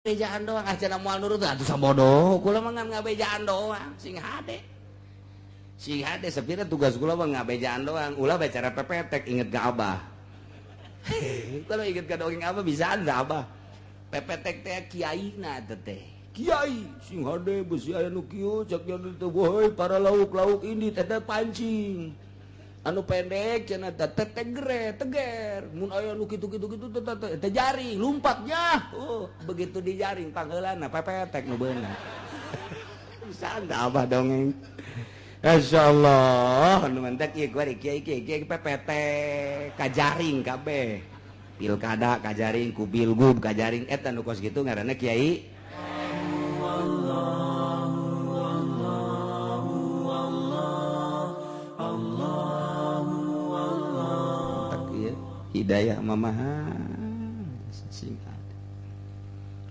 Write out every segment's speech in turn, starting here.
Bejaan doang ah cenah moal nurut atuh sabodoh kula mah ngan ngabejaan doang sing hade. Sing hade sepira tugas kula mah ngabejaan doang ulah bicara pepetek inget ka abah. Kalau inget ka dongeng abah bisaan da abah. Pepetek teh kiaina teh. Kiai sing hade beusi aya nu kieu cek teh woi para lauk-lauk ini teh pancing. Anu pendek cenah teh tegre teger mun aya nu kitu-kitu kitu teh teh jaring lumpatnya begitu dijaring pangheulana pepetek nu beunang bisa da abah dongeng masyaallah nu mantak ieu kuari kiai kiai kiai pepetek kajaring kabeh pilkada kajaring ku bilgub kajaring eta nu kos kitu ngaranna kiai. Hidayah mamaha singkat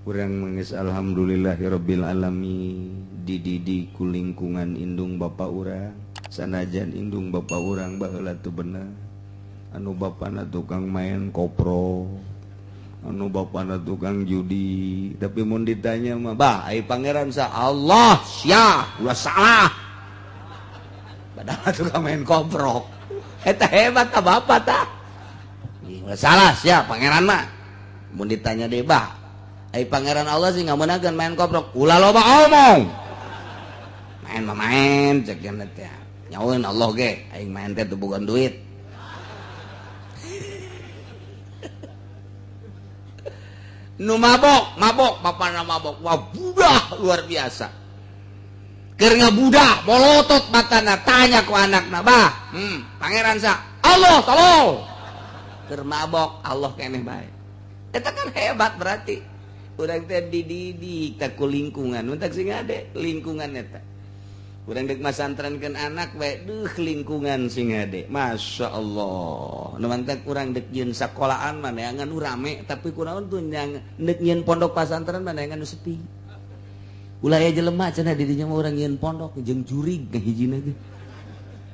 urang mangis alhamdulillahirabbil alamin dididik ku lingkungan indung bapa urang sanajan indung bapa urang baheula teu bener anu bapana tukang main kopro anu bapana tukang judi tapi mun ditanya mah bah ai pangeran sa Allah sia ulah salah padahal tukang main kopro eta hebat ka bapa tah. Salah siapa pangeran mah mun ditanya deh bah ai pangeran Allah sih ngameunangkeun main koprok ulah loba omong main mah main cek cenah teh nyaweun Allah ge aing main teh teu boga duit. Nu mabok mabok bapana mabok wah budah luar biasa keur ngabudah molotot matana tanya ku anakna bah pangeran sa Allah tolong keur mabok Allah keneh bae eta kan hebat berarti urang teh dididik teh ku lingkungan mun teh sing ade lingkungan eta urang deuk masantrenkeun anak bae duh lingkungan sing ade masyaallah nu mantak urang deuk nyieun sakolaan mah neangan nu rame tapi kunaon tuh yang deuk nyieun pondok pasantren mah neangan nu sepi ulah aya jelema cenah di dinya mah urang nyieun pondok jeung jurig ngahijina ge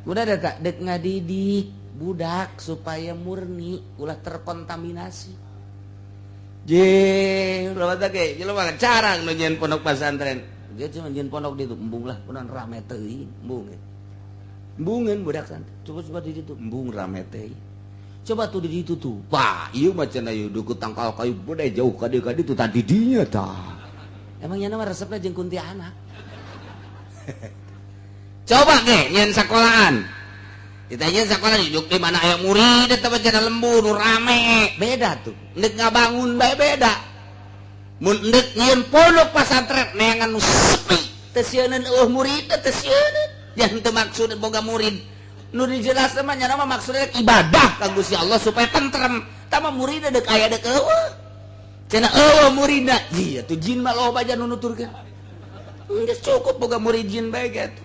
udah da tak deuk ngadidik budak supaya murni ulah terkontaminasi. Je, ulah ge jelema carang nu nyieun pondok pasantren. Dia cuma nyieun pondok di ditu embung lah, kunaon rame teuing, embung. Embungeun budak santri. Coba-coba di ditu embung rame teuing. Coba tuh di ditu tuh. Wah, ieu mah cenah ieu deukeut tangkal kayu gede jauh ka dieu ka ditu tadi dinya tah. Emang nya mah resepna jeung kuntianak. Coba ge nyieun sakolaan. Ditanya sekolah duduk di mana aya murid eta mah cenah lembur nu rame beda tuh endek ngabangun bae beda mun endek nyieun pondok pasantren neangan nu sepi teu sieuneun eueuh murid teu sieuneun yang teu maksud boga murid nu dijelaskeun mah nya mah maksudna ibadah ka Gusti Allah supaya tentrem tah mah murid deuk aya deuk eueuh cenah eueuh muridna ieu tuh jin mah loba aja nu nuturkeun geus cukup boga murid jin bae gitu.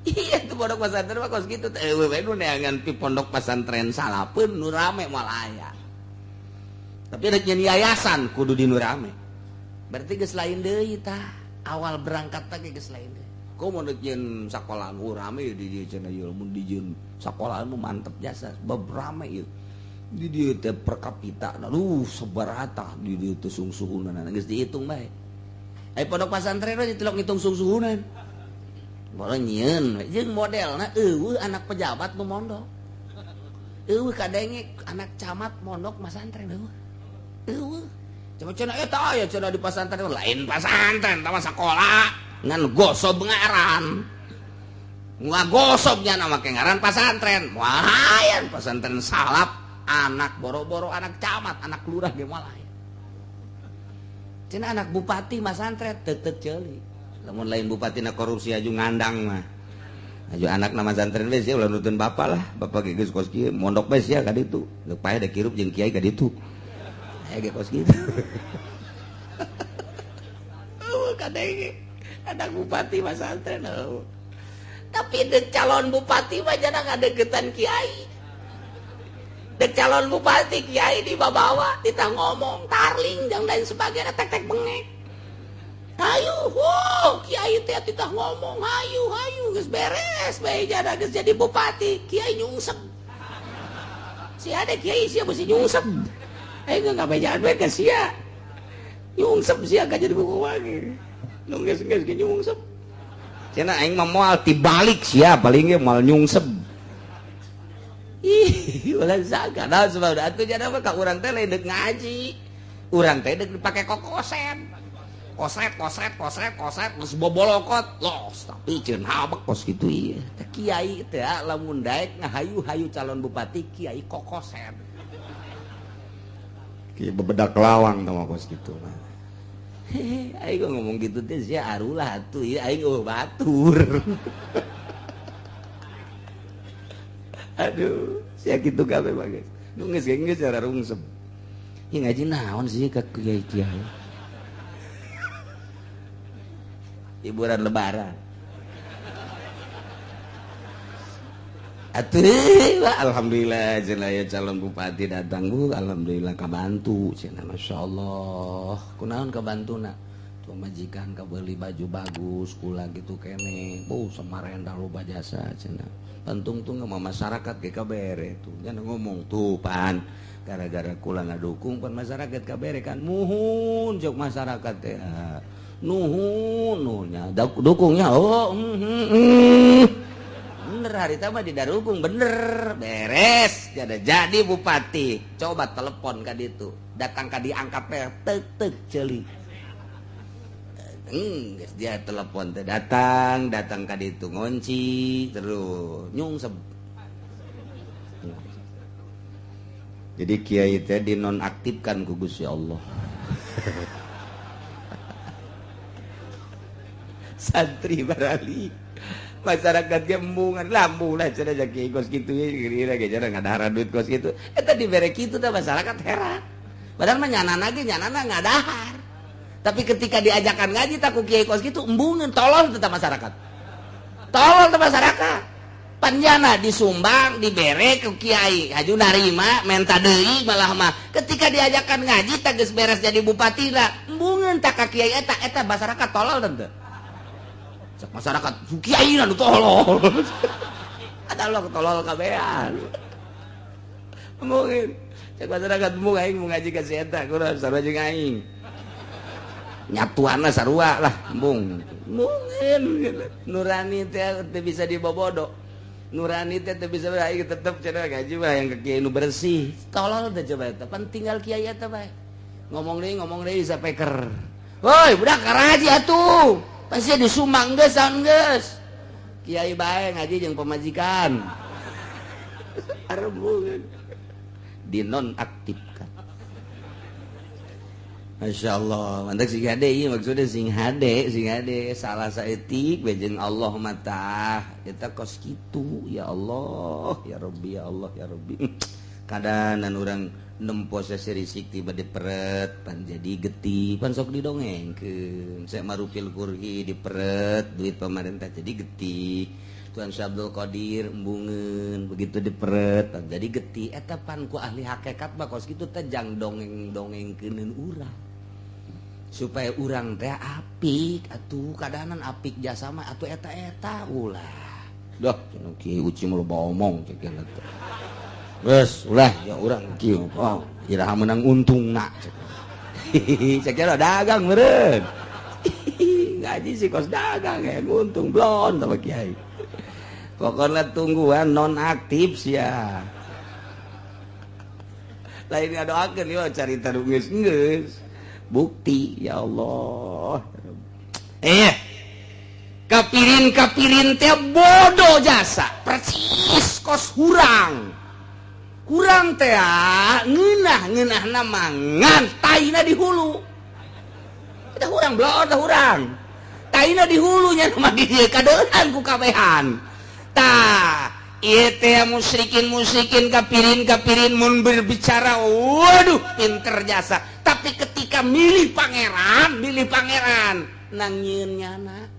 Iya tuh pondok pesantren mah kos kitu teh eueuh we nu neangan pi pondok pesantren salapeun nu rame moal aya. Tapi rek nyeun yayasan kudu di nu rame. Berarti geus lain deui tah. Awal berangkat teh geus lain deui. Komo rek nyeun sakolahan nu rame di dieu cenah ieu mun dijieun sakolahan nu mantep jasa bab rame ieu. Di dieu teh per kapita aduh sabaraha di dieu teh sungsuhunan geus dihitung bae. Ai pondok pesantren mah ditilok ngitung sungsuhunan. Boleh nyieun jeung modelna eueuh anak pejabat nu mondok. Eueuh kadenge anak camat mondok masantren eueuh. Eueuh. Coba cenah eta aya cenah di pasantren lain pasantren tah mah sakola ngan gosob ngaran. Ngagosob nya make ngaran pasantren. Wah, pasantren salap anak boro-boro anak camat, anak lurah ge moal aya. Cenah anak bupati masantren teu ceuli. Lamun lain bupati na korupsi aju ngandang mah aju anak nama santren we sia ulah nutun bapak lah bapak ge geus kos kieu mondok bae sia ka ditu geus paeh da kirup jeung kiai ka ditu aya ge kos kitu. Eueuh kadenge anak bupati mah santren eueuh tapi deuk calon bupati mah jangan ngadeukeutan kiai deuk calon bupati kiai dibawa ditah ngomong tarling jeung lain sebagainya tek-tek bengek. Hayu, wow, kiai teh titah ngomong, hayu, hayu, geus beres, bae jada geus jadi bupati, kiai nyungsep. Si ada kiai sia beusi nyungsep. Aing ngabejaan we ka sia. Nyungsep sia ka jadi buku lagi. Nu geus geus ge nyungsep. Cenah aing mah moal tibalik sia paling ge moal nyungsep. Ih, ulah zaga. Nah, sebab atuh jadi apa ka urang teh lain deuk ngaji. Urang teh deuk dipake kokosen. Kosret, kosret, kosret, kosret, geus bobolokot. Los, tapi ceun habek kos kitu ieu. Teh kiai teh lamun daek ngahayu-hayu calon bupati kiai kokosen. Kiai bebedak lawang tah kos kitu mah. Hehe, aing ngomong gitu teh sia arulah atuh ieu aing eueuh batur. Aduh, sia kitu kabeh mah geus. Nu geus geus cara rungsep. Ieu ngaji naon sih ka kiai-kiai. Hiburan lebaran. Atuh, alhamdulillah cenah aya calon bupati datang bu, alhamdulillah kabantu cenah masyaallah. Kunaon kabantuna? Tuh majikan kabeli baju bagus, kula gitu kene. Bu Samarinda loba jasa cenah. Pentung tuh sama masyarakat ge kabere tuh. Jangan ngomong tuh pan gara-gara kula ngadukung pan masyarakat kabere kan muhun jok masyarakat teh. Nuhun nuhunnya dukungnya oh bener hari mah didarukung bener beres jadi jadi bupati coba telepon ka ditu datang ka diangkat teh tek tek ceuli geus dia telepon teh datang datang ka ditu ngonci terus nyungsep. Jadi kiai teh dinonaktifkan ku Gusti Allah. Santri barali masyarakat gembungan lambung lah cenah kiai kos kitu kira ge cenah ngadahar duit kos kitu eta dibere kitu teh masyarakat heran padahal mah nyanana ge nyanana ngadahar tapi ketika diajakan ngaji tak ku kiai kos kitu embungeun tolol tetap masyarakat tolol teh masyarakat panjana disumbang dibere ku kiai haju narima menta deui malah mah ketika diajakan ngaji teh geus beres jadi bupati lah embungeun tak ka kiai eta eta masyarakat tolol teh. Masyarakat kiai nu tolol. Ada lo tolol kabehan. Mungkin cek masyarakat mung aing mau ngaji ka si eta kurang sarua jeung aing. Nyatuanna sarua lah embung. Mungkin nurani teh teu bisa dibobodo. Nurani teh teu bisa aing tetep cenah ngaji mah yang ke kiai nu bersih. Tolol teh coba eta pan tinggal kiai eta bae. Ngomong deui sapeker. Woi, budak karaji atuh. Pasti disumbang geus saun geus. Kiai bae ngaji jeung pamajikan. Arbungan. Dinonaktifkan. Masya Allah, mantap sing hade ieu maksudnya sing hade salah saeutik we jeung Allah mah eta kos kitu ya Allah, ya Rabbi, ya Allah, ya Rabbi. Kadanan urang nempo serisik tiba diperet pan jadi getih pan sok didongengkeun saya marupil kurhi diperet duit pemerintah jadi getih Tuan Syekh Abdul Qadir embungeun begitu diperet pan jadi getih eta pan ku ahli hakikat mah kos kitu teh jang dongeng-dongengkeuneun urang supaya urang teh apik atuh kadanan apik jasa mah atuh eta-eta ulah dah cenah kieu uci mah loba omong cek teh. Geus ulah ya urang kieu oh iraha menang untungna cek kira dagang meureun ngaji sih kos dagang ya untung blon sama kiai pokoknya tungguan non aktif sia lain ngadoakeun ieu carita nu geus geus bukti ya Allah kapirin kapirin teh bodoh jasa persis kos hurang kurang teh ngeunah ngeunahna mangan taina di hulu kita hurang blor teh hurang taina di hulunya mah di dieu kadeuleuhan ku kabehan tah ieu teh musyrikin musyrikin kapirin kapirin mun berbicara waduh pinter jasa tapi ketika milih pangeran nangieun nyana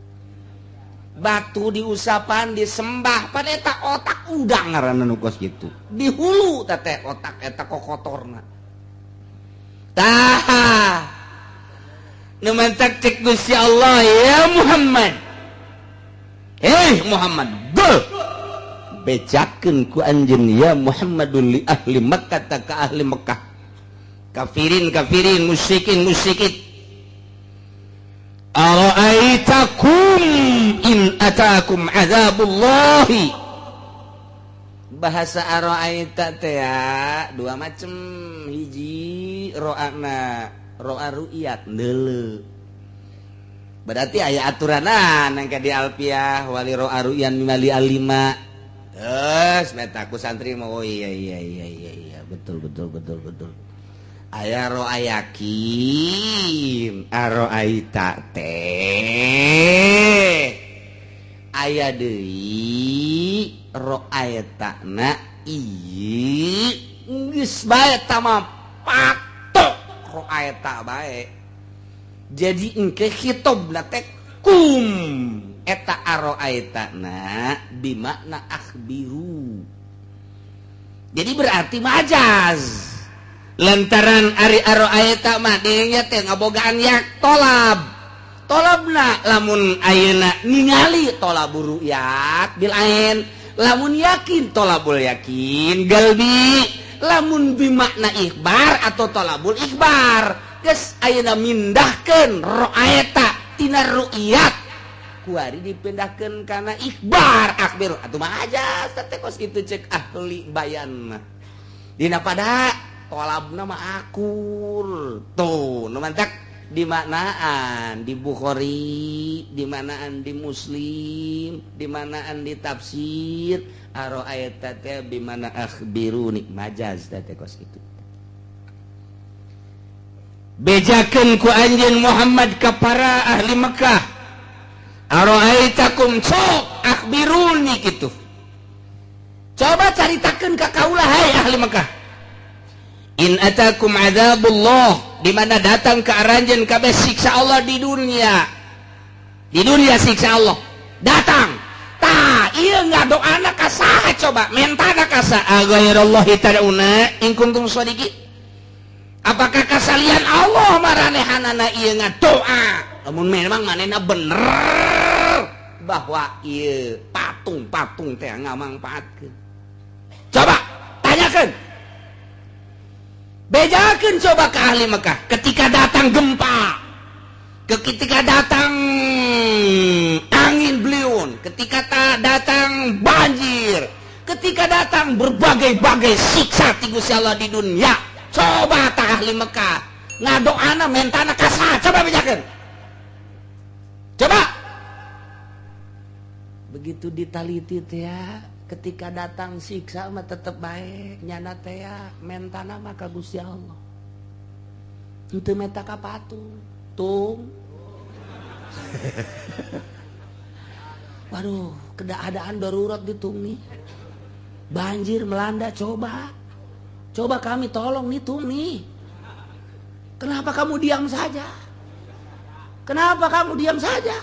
batu diusapan disembah pada eta otak udang ngaranna nu kos kitu di hulu teh otak eta kokotorna tah nu mantak cek Gusti Allah ya Muhammad Muhammad go bejakeun ku anjeun ya Muhammadul li ahli Makkah ta ka ahli Makkah kafirin kafirin musyrikin musyrikin Atakum azabullahi. Bahasa aroaita teh ya, dua macem. Hiji, ro'ana ro'a ru'yat, neuleu. Berarti aya aturanan yang di alfiah wali ro'a ru'yan mimali alima. Terus meta ku santri mau, oh iya, betul betul betul betul. Aya ro'a yakin, aroaita teh aya deui roaetana ieu geus bae tama patok roaeta bae. Jadi engke khitobna teh kum eta aroaetana bimakna akhbiru. Jadi berarti majaz, lantaran ari aroaeta mah dinya teh ngabogaan yak tolab. Tolabna lamun ayeuna ningali tolabul ru'yat bil ain, lamun yakin tolabul yakin galbi, lamun bimakna ikhbar atau tolabul ikhbar. Geus ayeuna mindahkeun roaeta tina ru'yat kuari dipindahkeun kana ikhbar, akhbir atuh majaz teh kos kitu cek ahli bayan mah. Dina pada tolabna mah akur tuh nu mantak dimaknaan di Bukhari, dimanaan di Muslim, dimanaan di tafsir, aroaita teh bimana akhbiruni, majaz teh kos kitu. Bejakeun ku anjeun Muhammad ka para ahli Mekah, aroaitakum, sok akhbiruni kitu, coba caritakeun ka kaula, hai ahli Mekah, in atakum azabullah, di mana datang ke aranjeun kabeh siksa Allah di dunia. Di dunia siksa Allah datang. Tah, ieu ngadoana ka saha coba? Mentana ka saha? Aghairallahi tad'una in kuntum shadiqin. Apakah kasalian Allah maranehanana ieu ngadoa, lamun memang manehna bener bahwa ieu patung-patung teh ngamangpaatkeun? Coba tanyakeun, bejakeun coba ke ahli Mekah, ketika datang gempa, ketika datang angin beliung, ketika datang banjir, ketika datang berbagai-bagai siksa ti Gusti Allah di dunia, coba tak ahli Mekah ngadoana mentana ka saha? Coba bejakeun coba. Begitu ditaliti teh ya, ketika datang siksa mah tetep bae nyana teh ya mentana mah ka Gusti Allah, henteu menta ka patung tung. Waduh, keadaan darurat ditung nih, banjir melanda, coba coba kami tolong nih tung nih. Kenapa kamu diam saja? Kenapa kamu diam saja?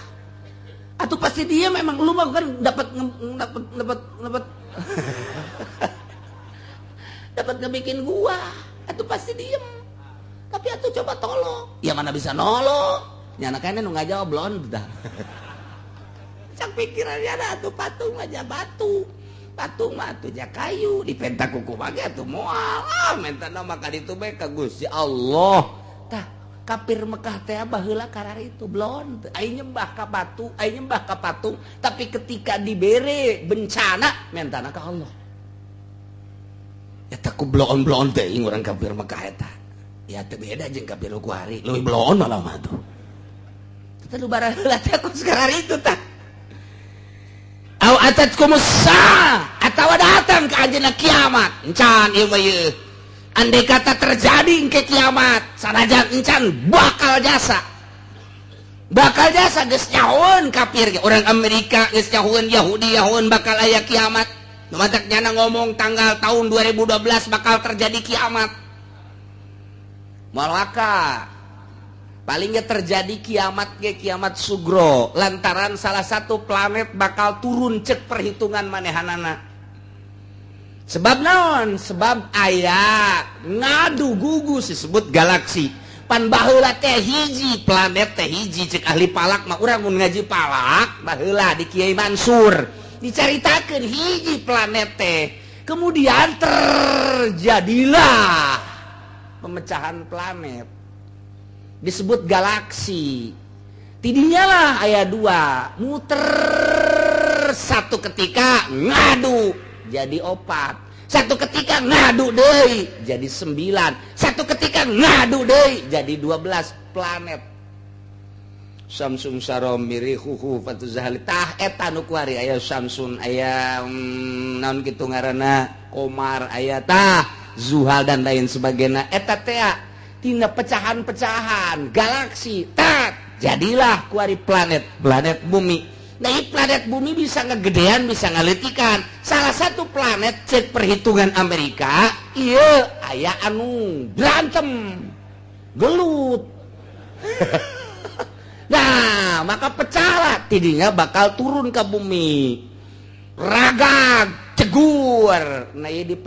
Atau pasti dia memang lu mah kan dapat dapat dapat dapat dapat ngebikin gua atau pasti diem. Tapi atuh coba tolong ya, mana bisa nolong nyana kayaknya nu ngajawab belum dah. Cak pikirannya ada atuh patung aja batu, patung mah atuh ja kayu dipenta kuku bage atuh moal. Ah, minta nama ka ditu bae ka Gusti Allah. Tah, kafir Mekah teh baheula karar itu blon, ai nyembah ka batu, ai nyembah ka patung, tapi ketika dibere bencana mentana ka Allah. Eta ku bloon-bloon teh urang kafir Mekah eta ya, teu beda jeung kafir ku hari, leuwih bloon malah mah tuh. Teh nu baheula teh ku sekarang itu tah. Au atatkumus saa, atawa datang ke anjeunna kiamat. Encan ieu mah ieu, andai kata terjadi ke kiamat, sanajan encan bakal jasa, bakal jasa. Geus nyahoeun kafir ge, orang Amerika geus nyahoeun, Yahudi nyahoeun bakal aya kiamat. Nu matak nyana ngomong tanggal tahun 2012 bakal terjadi kiamat. Malaka palingnya terjadi kiamat ge kiamat sugro, lantaran salah satu planet bakal turun cek perhitungan manehanana. Sebab naon? Sebab aya ngadu gugus disebut galaksi. Pan baheula teh hiji planet teh hiji cek ahli falak mah. Urang mun ngaji falak baheula di Kiai Mansur dicaritakeun hiji planet teh, kemudian terjadilah pemecahan planet disebut galaksi. Tidinya lah aya dua muter. Jupiter satu ketika ngadu jadi opat, satu ketika ngadu deui jadi sembilan, satu ketika ngadu deui jadi 12 planet. Samsung sarom mirihuhu fatuzahali. Tah, eta nu kuari aya Samsun, aya naon kitu ngaranna, Komar aya, tah Zuhal dan lain sebagainya. Eta teh tina pecahan-pecahan galaksi, tak jadilah kuari planet planet bumi. Nah, ini planet bumi bisa ngegedean, bisa ngaleutikan. Salah satu planet, cek perhitungan Amerika, iya aya anu berantem, gelut. Nah, maka pecahlah, tidinya bakal turun ke bumi, ragag cegur. Nah, ini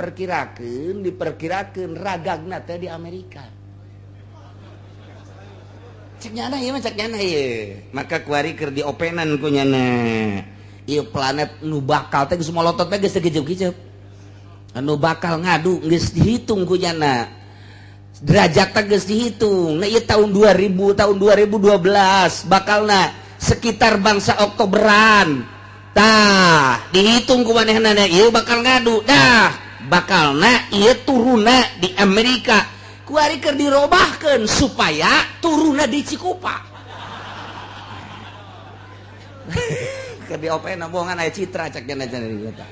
diperkirakan ragagna teh di Amerika. Cek nyana ieu mah, cek nyana ieu. Maka kuari keur diopenan ku nyana ieu planet nu bakal teh geus molotot teh, geus gejep-gejep anu bakal ngadu, geus dihitung ku nyana, derajat geus dihitung. Nah, ieu tahun 2000, tahun 2012 bakalna sekitar bangsa Oktoberan. Tah, dihitung ku manehna ieu bakal ngadu. Dah bakalna ieu turunna di Amerika. Kuari keur dirobahkeun supaya turunna di Cikupa. Keur diopenan, bohongan aya citra, cek cenah cenah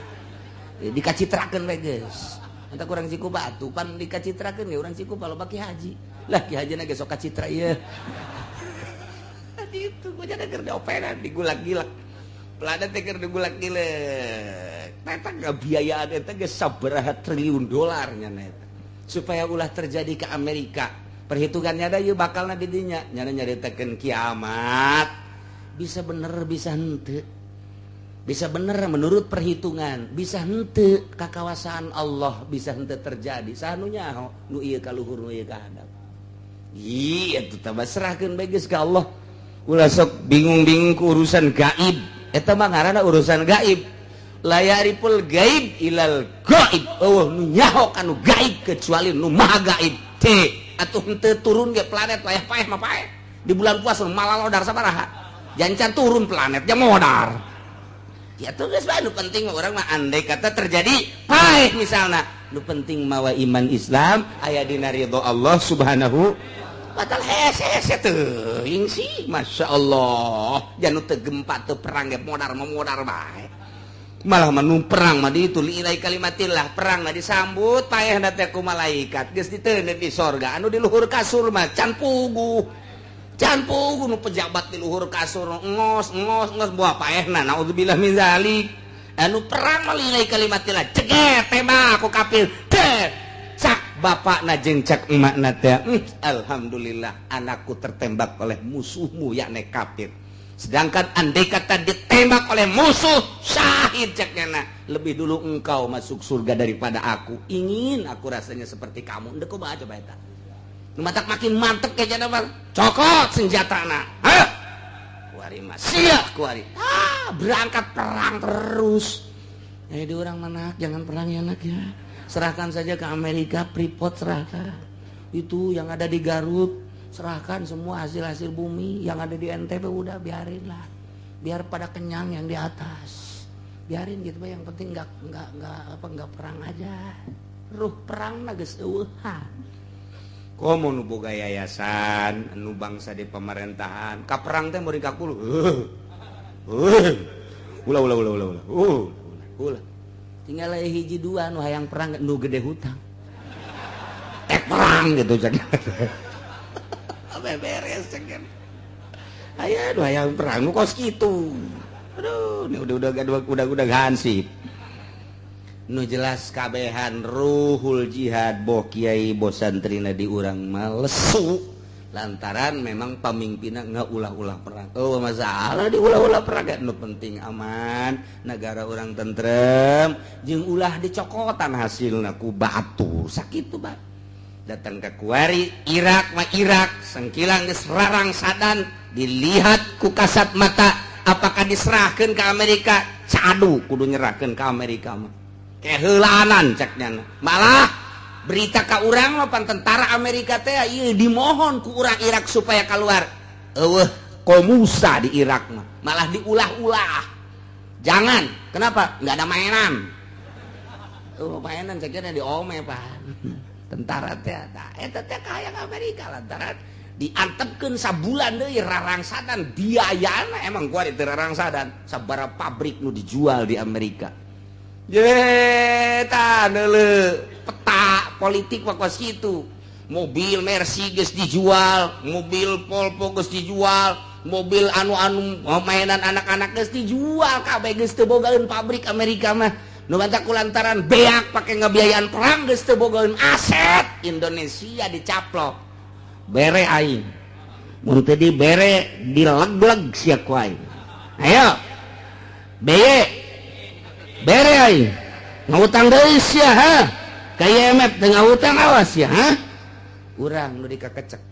dikacitrakeun we geus. Entah kurang Cikupa atuh pan dikacitrakeun ge urang Cikupa loba ki haji. Lah, ki haji na ge sok kacitra ieu. Itu gua jadi keur diopenan, digulak-gilak. Planet teh keur digulak-gilek. Eta biayaan eta geus sabaraha triliun dolar nya eta. Supaya ulah terjadi ke Amerika. Perhitungannya ada ieu bakalna di dinya. Nyana nyaritakeun kiamat. Bisa bener, bisa henteu. Bisa bener menurut perhitungan, bisa henteu, kakawasaan Allah, bisa henteu terjadi. Saha nu nyaho nu ieu ka luhur, nu ieu ka handap? Iya, tuh tambah serahkeun bae geus ka Allah. Ulah sok bingung-bingung ku urusan gaib. Eta mah ngaranna urusan gaib. La ya'riful gaib ilal gaib. Euweuh nu nyaho kanu gaib kecuali nu maha gaib. Teh atuh henteu turun ge planet wayah paeh mah paeh. Di bulan puasa malah lodar sabaraha. Jancan turun planetnya modar. Ya tuh geus bae, nu penting mah urang mah andai kata terjadi paeh misalna, nu penting mawa iman Islam aya dina ridho Allah Subhanahu wa Ta'ala. Hese hese teuing sih, Masya Allah, janu teu gempa, teu perang ge modar mah modar bae. Malah mah perang mah di itu li'ilai kalimatillah, perang mah disambut paehna teh ku malaikat, geus diteundeun di sorga. Anu di luhur kasur mah can puguh, can puguh. Nu pejabat di luhur kasur ngos ngos ngos buah paehna, naudzubillah min zalik. Anu perang mah li'ilai kalimatillah, ceget tembak ku kafir teh, cak bapakna jeung cak emakna teh, alhamdulillah anakku tertembak oleh musuhmu, yakni kafir. Sedangkan andai kata ditembak oleh musuh, syahid ceknya, lebih dulu engkau masuk surga daripada aku. Ingin aku rasanya seperti kamu. Ndek kumaha coba eta? Nu matak makin mantep kayaknya mah. Cokot senjatana. Hah? Kuari mah sia kuari. Ah, berangkat perang terus. Eh, di orang mana, jangan perang ya, Nak, ya. Serahkan saja ke Amerika, Freeport serahkan. Itu yang ada di Garut, serahkan semua hasil-hasil bumi yang ada di NTB, udah biarin lah. Biar pada kenyang yang di atas. Biarin gitu, yang penting nggak apa, nggak perang aja. Ruh perang geus eueuhan. Komo nu boga yayasan, nu bangsa di pemerintahan, ka perang teh murid kakulu. Ulah, ulah, ulah, ulah, ulah. Ulah. Tinggal hiji dua nu hayang perang, nu gede hutang. Tek perang gitu cek. Beres cek. Aya nu hayang perang nu kos kitu. Aduh, ini udah hansip. Nu jelas kabehan ruhul jihad, boh kiai boh santrina di urang mah lesu lantaran memang pemimpinna nggak ulah-ulah perang. Oh, masalah di ulah-ulah perang, nu penting aman, negara urang tentrem, jeung ulah dicokotan hasilna ku batur. Sakitu ba datang ke kuari Irak mah, Irak sengkilang geus rarang sadan, dilihat ku kasat mata. Apakah diserahkan ke Amerika? Cadu kudu nyerahkan ke Amerika mah keheulanan ceknya. Malah berita ka urang mah pan tentara Amerika teh ieu dimohon ku urang Irak supaya keluar. Eueuh komusa di Irak mah, malah diulah-ulah. Jangan. Kenapa? Nggak ada mainan. Oh, mainan saya kira di ome pak. Tentara teh, nah, eta teh kayak Amerika lantaran diantepkeun sabulan deui rarangsadan biayana emang gua di rarangsadan sabaraha pabrik nu dijual di Amerika. Ye tah neuleuh peta politik mah kos kitu. Mobil Mercy geus dijual, mobil Volvo geus dijual, mobil anu-anu mainan anak-anak geus dijual kabeh geus teu bogaeun pabrik Amerika mah. Nu matak kulantaran beak pake ngebiayaan perang geus teu bogaeun aset Indonesia dicaplok. Bere aing. Mun teu dibere dileg-leg sia ku aing. Ayo. Beye. Bere aing. Ngutang deui sia ha. Ka IMF teu ngahutang awas ya ha. Urang nu dikakecek.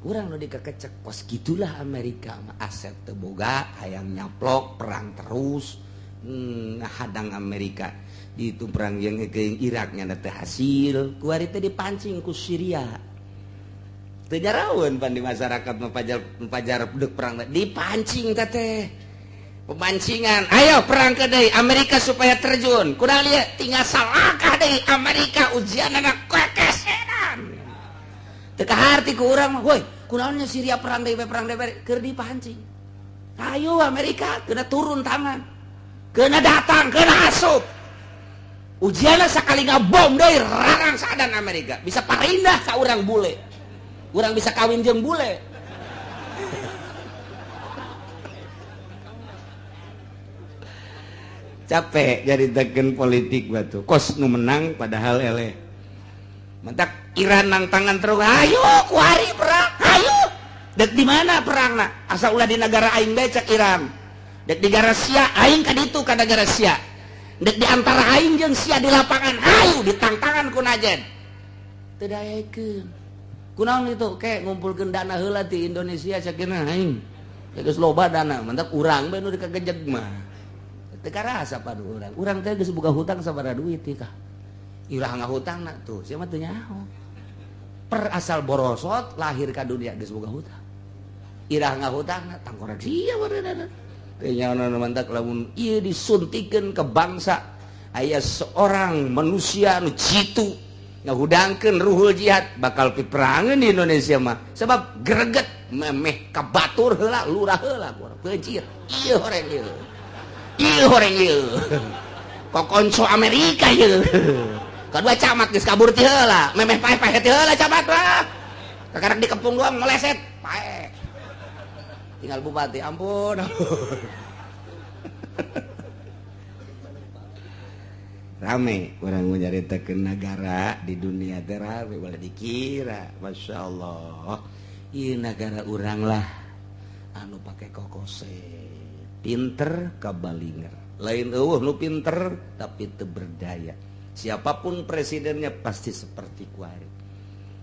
Urang nu dikakecek kos gitulah Amerika mah aset teu boga hayang nyaplok perang terus. Ngahadang Amerika di itu perang yang ke Iraknya teh hasil kuari teh dipancing ku Syria teu nyaraweun pan di masyarakat mapajar deuk perang dipancing teh teh pemancingan ayo perang ke deui Amerika supaya terjun kunaon lieu tinggal salakah deui Amerika ujianana kekesenan teu kaharti ku urang mah woi kunaonnya Syria perang deui keur dipancing ayo Amerika kena turun tangan kena datang kena asup ujiannya sekali ngabom deui rarangsadan Amerika bisa parindah ka urang bule urang bisa kawin jeung bule capek jadi teken politik batu kos nu menang padahal eleh mentak Iran nang tangan terus ayo kuari perang ayo dek di mana perangna asa ulah di negara aing bae cek Iran dek di negara Sia aing ka ditu ka negara Sia dek di antara aing jeung Sia di lapangan ayo ditangtangan ku najen teu daekeun kunaon itu ke ngumpulkeun dana heula ti Indonesia sakeuna aing geus loba dana mentak urang bae nu dikagejeg mah teu karasa padu urang urang teh geus boga hutang sabaraha duit teh kah irah ngahutangna tuh sia mah teu nyaho per asal borosot lahir ka dunia geus boga hutang irah ngahutangna tangkorek sia bareunana teu nyaho mantak lamun ieu disuntikkeun ke bangsa aya seorang manusia nu jitu ngahudangkeun ruhul jihad bakal piperangeun di Indonesia mah sebab greget memeh ka batur heula lurah heula beuncir ieu horeng ieu ieu horeng ieu kokonco Amerika ieu kadua camat geus kabur ti heula memeh paeh-paeh ti heula camat lah kakarak dikepung doang meleset paeh tinggal bupati ampun rame orang menyaritakeun negara di dunia teh rame boleh dikira Masya Allah ieu negara urang lah anu pake kokose pinter kabalinger lain eueuh nu pinter tapi teu berdaya siapapun presidennya pasti seperti kuari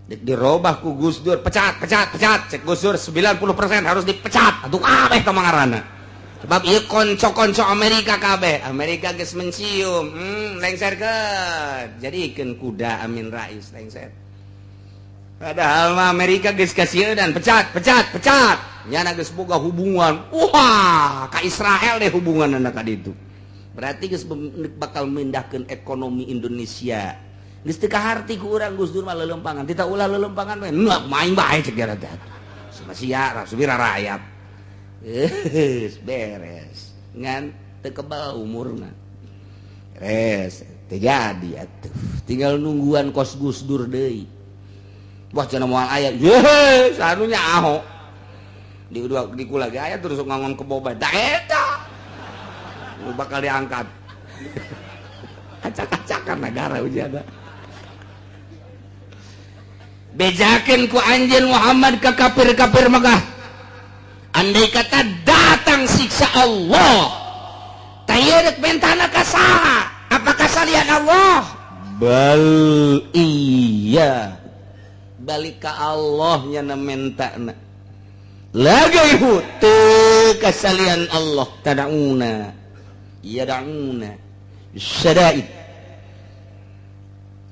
dirobah ku Gus Dur pecat pecat pecat cek Gus Dur 90% harus dipecat atuh kabeh ka mangarana sebab ieu konco-konco Amerika kabeh Amerika geus mencium lengserkeun jadikeun kuda Amin Rais lengser padahal mah Amerika geus kasieun dan pecat pecat pecat nyana geus boga hubungan wah ka Israel deh hubungan anak ka ditu berarti geus bakal mindahkeun ekonomi Indonesia geus teu kaharti ku urang Gus Dur mah lelempangan tita ulah lelempangan we nu main bae cek gara teh sia subira rakyat geus beres ngan teu kebal umurna beres teu jadi atuh tinggal nungguan kos Gus Dur deui wah cenah moal aya ye sanunya aho di dua di kula ge aya terus ngangon kebo bae da eta bakal diangkat acak-acakan negara ujian bejakeun ku anjeun Muhammad ka kafir-kafir Mekah andai kata datang siksa Allah tayeureuk mentana ka saha apakah salian Allah bal iya balik ka Allah nya mentana lagi teu kasalian Allah tadauna yadauna syadaid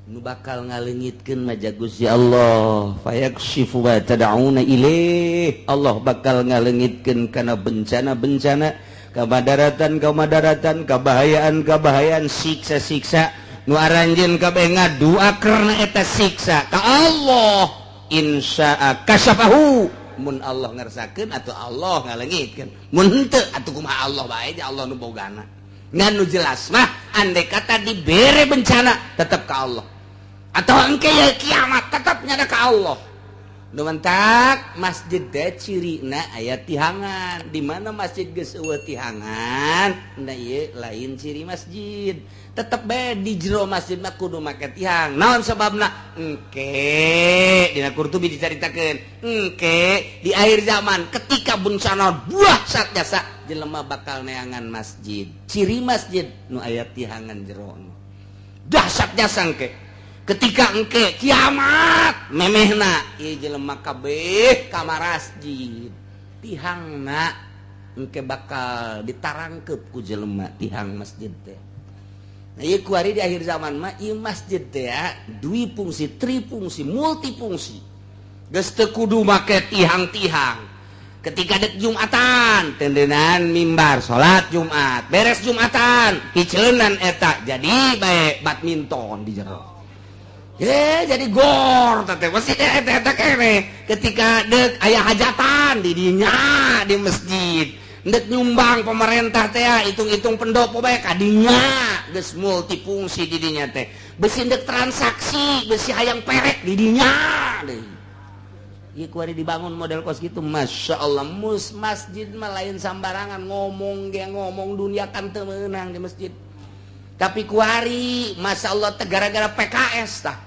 nu bakal ngaleungitkeun mah Gusti Allah fayakshifu wa tad'una ilaih Allah bakal ngaleungitkeun kana bencana-bencana Kamadaratan kamadaratan, kabahayaan kabahayaan, siksa-siksa nu aranjeun kabeh ngadua karena eta siksa ka Allah. Insya'a kasyafahu, mun Allah ngersakeun atau Allah ngalengitkeun, mun henteu atuh kumaha Allah bae, Allah nu bogana. Ngan nu jelas mah andai kata dibere bencana tetap ka Allah, atau engke ya kiamat tetap nyada ka Allah. Nu mentak masjid teh cirina aya tihangan. Di mana masjid geus eueuh tihangan, nah ieu lain ciri masjid. Tetep bae di jero masjid mah kudu make tihang. Naon sebabna? Engke dina Qurtubi dicaritakeun, engke di akhir zaman ketika bencana dahsyat jasa jelema bakal neangan masjid. Ciri masjid nu aya tihangan jero. Dahsyat jasa engke. Ketika engke kiamat memehna ieu jelema kabeh ka masjid, tihangna engke bakal ditarangkep ku jelema tihang masjid teh. Nah, ieu kuari di akhir zaman mah ieu masjid teh ya, dui fungsi, trifungsi, multifungsi. Geus teu kudu make tihang-tihang. Ketika dek Jumatan tendenan mimbar salat Jumat, beres Jumatan hiceunan eta jadi bae badminton di jero. Jadi gor teh masih eta kene. Ketika dek aya hajatan di dinya di masjid, dek nyumbang pemerintah teh hitung-hitung pendopo bae kadinya, geus multifungsi di dinya teh. Besi dek transaksi, besi hayang perek di dinya deui. Ieu kuari dibangun model kos gitu, Masya Allah. Mus masjid mah lain sambarangan ngomong ge ngomong dunia kan teu meunang di masjid. Tapi kuari Masya Allah teh gara-gara PKS tah.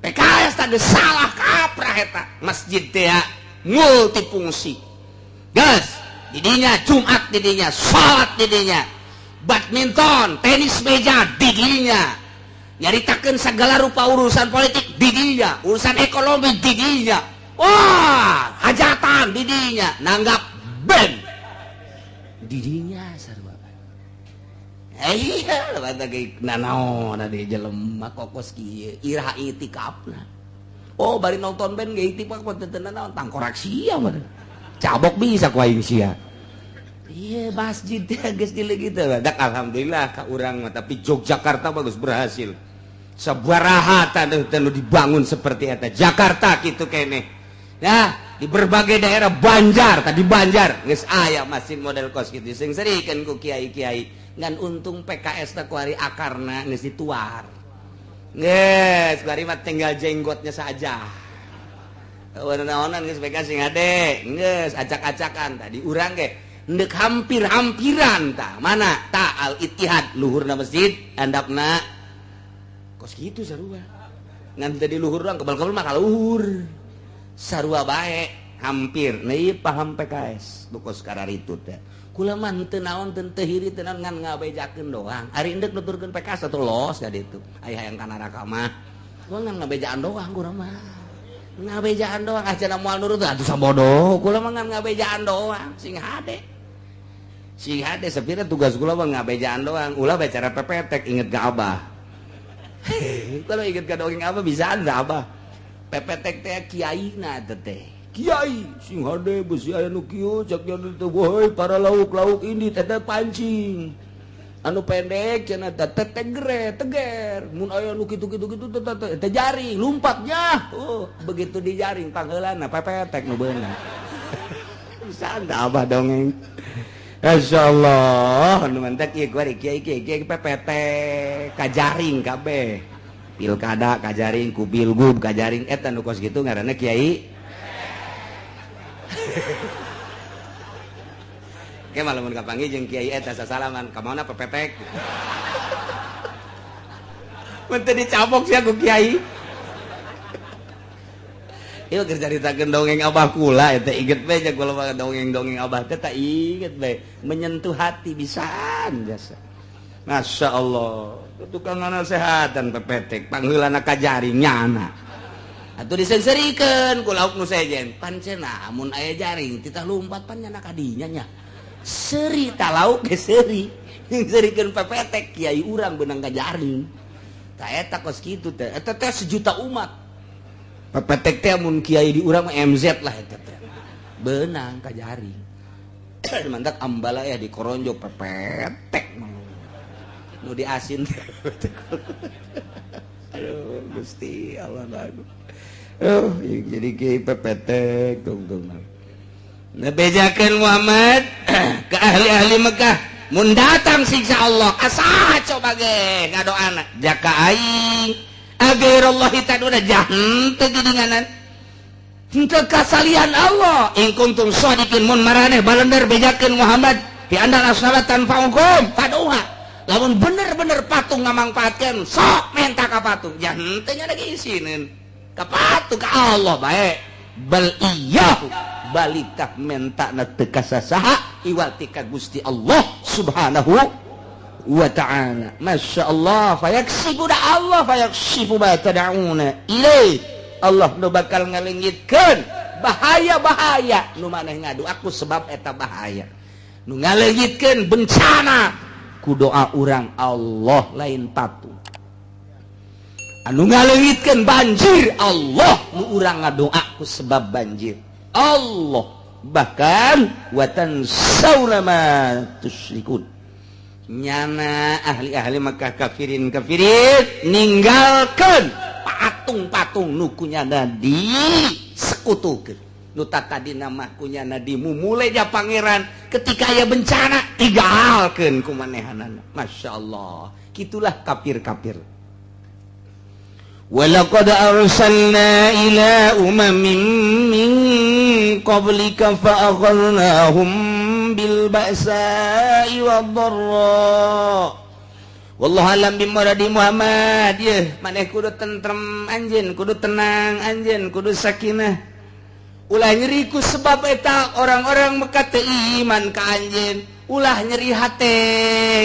PKS tah geus salah kaprah eta. Masjid teh multifungsi. Geus, didinya Jumat didinya, salat didinya, badminton, tenis meja didinya. Nyaritakeun segala rupa urusan politik didinya, urusan ekonomi didinya. Wah, hajatan didinya, nanggap band didinya sarua. Iya, nanaon di jelema kokos kieu, iraha itikafna. Oh, bari nonton band ge itikaf teu naon, tangkorak sia mah. Cabok bisa ku aing sia. Iya, masjid teh geus gitu. Dak alhamdulillah ka urang mah, tapi Yogyakarta bagus berhasil. Sabaraha tah dibangun seperti eta. Jakarta kitu keneh. Nah, di berbagai daerah Banjar, tadi Banjar geus aya masjid model kos kitu. Sing serikeun ku kiai-kiai. Ngan untung PKS teh kuari akarna geus dituar. Geus kuari mah tinggal jenggotnya saja. Naonan geus PKS sing hade, geus acak-acakan tadi urang ge ndek hampir-hampiran tah. Mana? Ta Al Ittihad luhurna masjid, handapna kos kitu sarua. Ngan tadi luhur doang, kebal-kebal mah luhur. Sarua bae hampir. Nah, ieu paham PKS kos kararitu teh. Kula mah henteu naon, teu hiri, teu naon, ngan ngabejakeun doang. Ari endek nuturkeun PKS atuh los ka ditu. Aya hayang ka neraka mah. Gua ngan ngabejaan doang kula mah. Ngabejaan doang, ah cenah moal nurut atuh sabodoh. Kula mah ngan ngabejaan doang, sing hade. Sing hade sepira tugas kula mah ngabejaan doang. Ulah bicara pepetek inget ka Abah. Kalau inget ka dongeng Abah bisa anda Abah. Pepetek teh kiaina teh. Kiai sing hade besi aya nu kieu cak teh, woi para lauk-lauk ini teh pancing anu pendek cenah teh tegre teger, mun aya nu kitu-kitu kitu teh teh jaring lumpatnya. Oh, begitu dijaring pangheulana pepetek nu beunang. Bisa anda Abah dongeng. Masya Allah, nu mantak ieu kuari kiai kiai kiai pepetek kajaring kabeh. Pilkada kajaring ku pilgub kajaring eta nu kos kitu ngaranna kiai. Oke, malah mun kapanggih jeung kiai eta sasalaman, ka mana pepetek? Mun teu dicabok sia ku kiai. Ieu keur caritakeun dongeng Abah kula eta inget bae jeung kula mah dongeng-dongeng Abah teh tak inget bae, menyentuh hati pisan jasa. Masya Allah, tukang nasehatan pepetek, pangheulana kajaring nyana. Atuh diseungseurikeun ku lauk nu sejen. Pan cenah mun aya jaring titah lumpat pan nyana kadinya nya. Seuri ta lauk ge seuri. Seurikeun pepetek kiai urang beunang ka jaring. Ta eta kos kitu teh. Eta teh sejuta umat. Pepetek teh mun kiai di urang mah MZ lah eta teh. Beunang ka jaring. Mantak ambala ya dikoronjo pepetek nu diasin. Aduh, Gusti Allah, aduh. Oh, jadi kiai pepetek tungtung. Nah, bejakeun Muhammad ke ahli-ahli Mekah, mun datang siksa Allah ka saha coba ge ngadoana? Jaka aing, aghairallahi taduna, jahan teu geuninganan henteu kasalian Allah. In kuntum shadiqin, mun maraneh balender, bejakeun Muhammad, bi annal asnama tanfa'ukum faduha, lamun bener-bener patung ngamangpaatkeun, sok menta ka patung. Jahan teu nya lagi isineun ka patung, ka Allah bae. Bal iyyahu, balik tak menta na teu ka sasaha iwati ka Gusti Allah Subhanahu wa Ta'ala. Masya Allah, fayaksifu da Allah, fayaksifu ma tad'una ilaih, Allah nu bakal ngalengitkeun bahaya-bahaya nu maneh ngadu aku sebab eta bahaya. Nu ngalengitkeun bencana ku doa urang Allah, lain patung. Anu ngalengitkeun banjir Allah, nu urang ngadoa ku sebab banjir Allah. Bahkan watan sauna ma tusyrikun, nyana ahli-ahli Mekah, kafirin kafirin, ninggalkan patung-patung nu kunyana di sekutukeun, nu tadi nama kunyana dimumule ja pangeran. Ketika aya bencana tinggalkeun ku manehanana. Masya Allah, gitulah kafir-kafir. Walaqad arsalna ila umamin min qablika fa'akhadnahum bil ba'sa'i wad-dharra. Wallahu alam bimuradi. Muhammad, ye maneh kudu tentrem anjeun, kudu tenang anjeun, kudu sakinah, ulah nyeri ku sebab eta orang-orang Mekah teu iman ka anjeun, ulah nyeri hate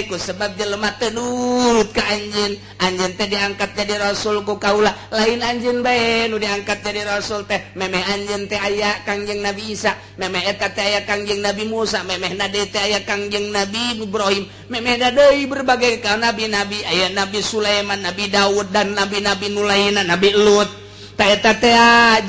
ku sebab jelema teu nurut ka anjeun. Anjeun teh diangkat jadi rasul ku kaula, lain anjeun bae nu diangkat jadi rasul teh. Memeh anjeun teh aya Kangjeng Nabi Isa, memeh eta teh aya Kangjeng Nabi Musa, memeh nade teh aya Kangjeng Nabi Ibrahim, memeh deui berbagai ka nabi-nabi, aya Nabi Sulaiman, Nabi Daud, dan nabi-nabi nu lainna, Nabi Lut. Eta teh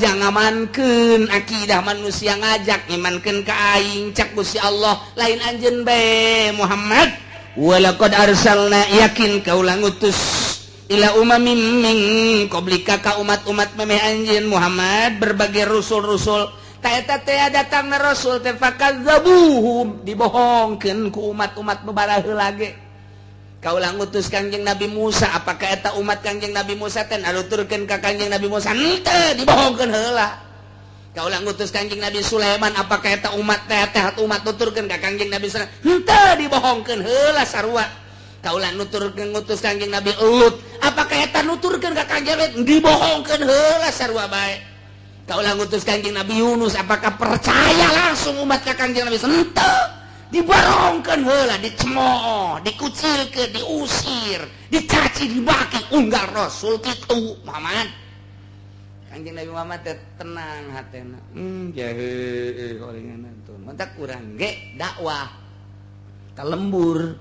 jangamankeun akidah manusia ngajak imankeun ka aing. Cak Gusti Allah, lain anjeun bae, Muhammad. Walaqad arsalna, yakin kaula ngutus, ila umamin min qablika, ka umat-umat memeh anjeun Muhammad, berbagai rusul-rusul. Ta eta teh datangna rasul teh fakadzabuhum, dibohongkeun ku umat-umat babaraheula ge. Kaula ngutus Kangjeng Nabi Musa, apakah eta umat Kangjeng Nabi Musa teh anuturkeun ka Kangjeng Nabi Musa? Henteu, dibohongkeun heula. Kaula ngutus Kangjeng Nabi Sulaiman, apakah eta umat teh teh umat nuturkeun ka Kangjeng Nabi Sulaiman? Henteu, dibohongkeun heula sarua. Kaula nuturkeun, ngutus Kangjeng Nabi Lut, apakah eta nuturkeun ka Kangjeng Lut? Dibohongkeun heula sarua bae. Kaula ngutus Kangjeng Nabi Yunus, apakah percaya langsung umat ka Kangjeng Nabi? Henteu, diborongkan heula, dicemooh, dikucilkeun, diusir, dicaci, dibaki unggal rasul kitu. Muhammad, Kanjeng Nabi Muhammad teh tenang hatena. Jahe horengan tuh mantak urang ge dakwah ka lembur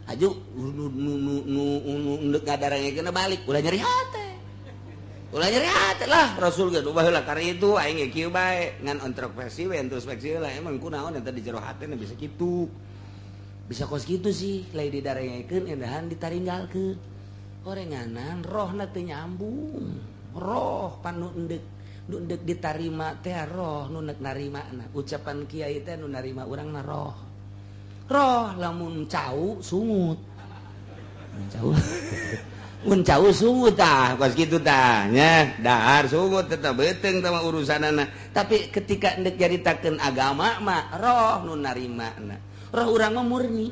aju nu nu nu nu nu nu ngadarangekeun balik, ulah nyeri hate, ulah nyeri hate lah. Rasul ge baheula kar itu, aing ge kieu bae, ngan introspeksi we, introspeksi lah, emang kunaon eta di jero hatena bisa kitu, bisa kos kitu sih. Lain didarengekeun, endahan ditaringgalkeun. Horenganan rohna teu nyambung, roh pan nu endek, nu endek ditarima teh roh nu nek narima. Na ucapan kiai teh nu narima urang na roh. Roh lamun cau sungut, cau, mun cau sungut tah, kos kitu tah nya, dahar sungut tetep beuteung tah mah urusanana. Tapi ketika endek nyaritakeun agama mah roh nu narima na. Roh urang mah murni,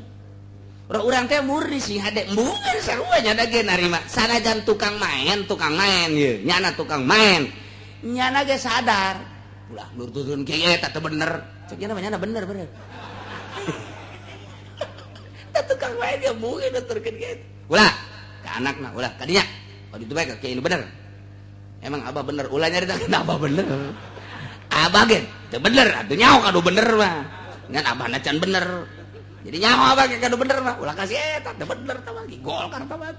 roh urang teh murni sih, hade embungan sarua nya da ge narima. Sanajan tukang main, tukang main ye nyana, tukang main nyana ge sadar ulah nurutun kieu, eta teu bener. Cek nya mah nyana bener bener. Tah, tukang main dia mungkin nuturkeun kieu, ulah ka anakna, ulah kadinya, oh itu bae kayak ini bener, emang abah bener. Ulah nyaritakeun abah bener, abah ge teu bener atuh, nyaho kadu bener mah, ngan abah can bener, jadi nyaho abah ge kadu bener mah. Ulah kasih eta teu bener tah mah, Golkar tah mah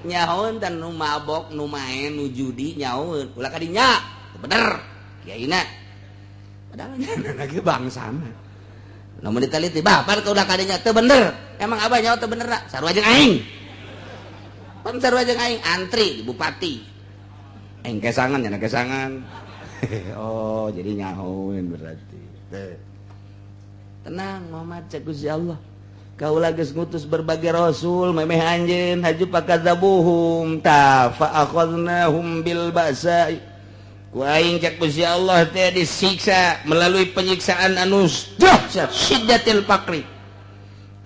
nyahoeun dan nu mabok, nu main, nu judi nyahoeun, ulah kadinya teu bener kiaina, padahal nyana lagi bangsana. Lamun diteliti, bah, pan udah kadinya teu bener. Emang abah nyawa teu bener sarua jeung aing. Pan sarua jeung aing antri di bupati. Aing kesangan nya kesangan. Oh, jadi nyahoeun berarti. Teu. Tenang Muhammad, cek Gusti Allah. Kaula geus ngutus berbagai rasul memeh anjeun haju, fakadzabuhum ta fa akhadnahum bil ba'sa. Ku aing, cek Gusti Allah teh, disiksa melalui penyiksaan anu dahsyat, syiddatil faqri,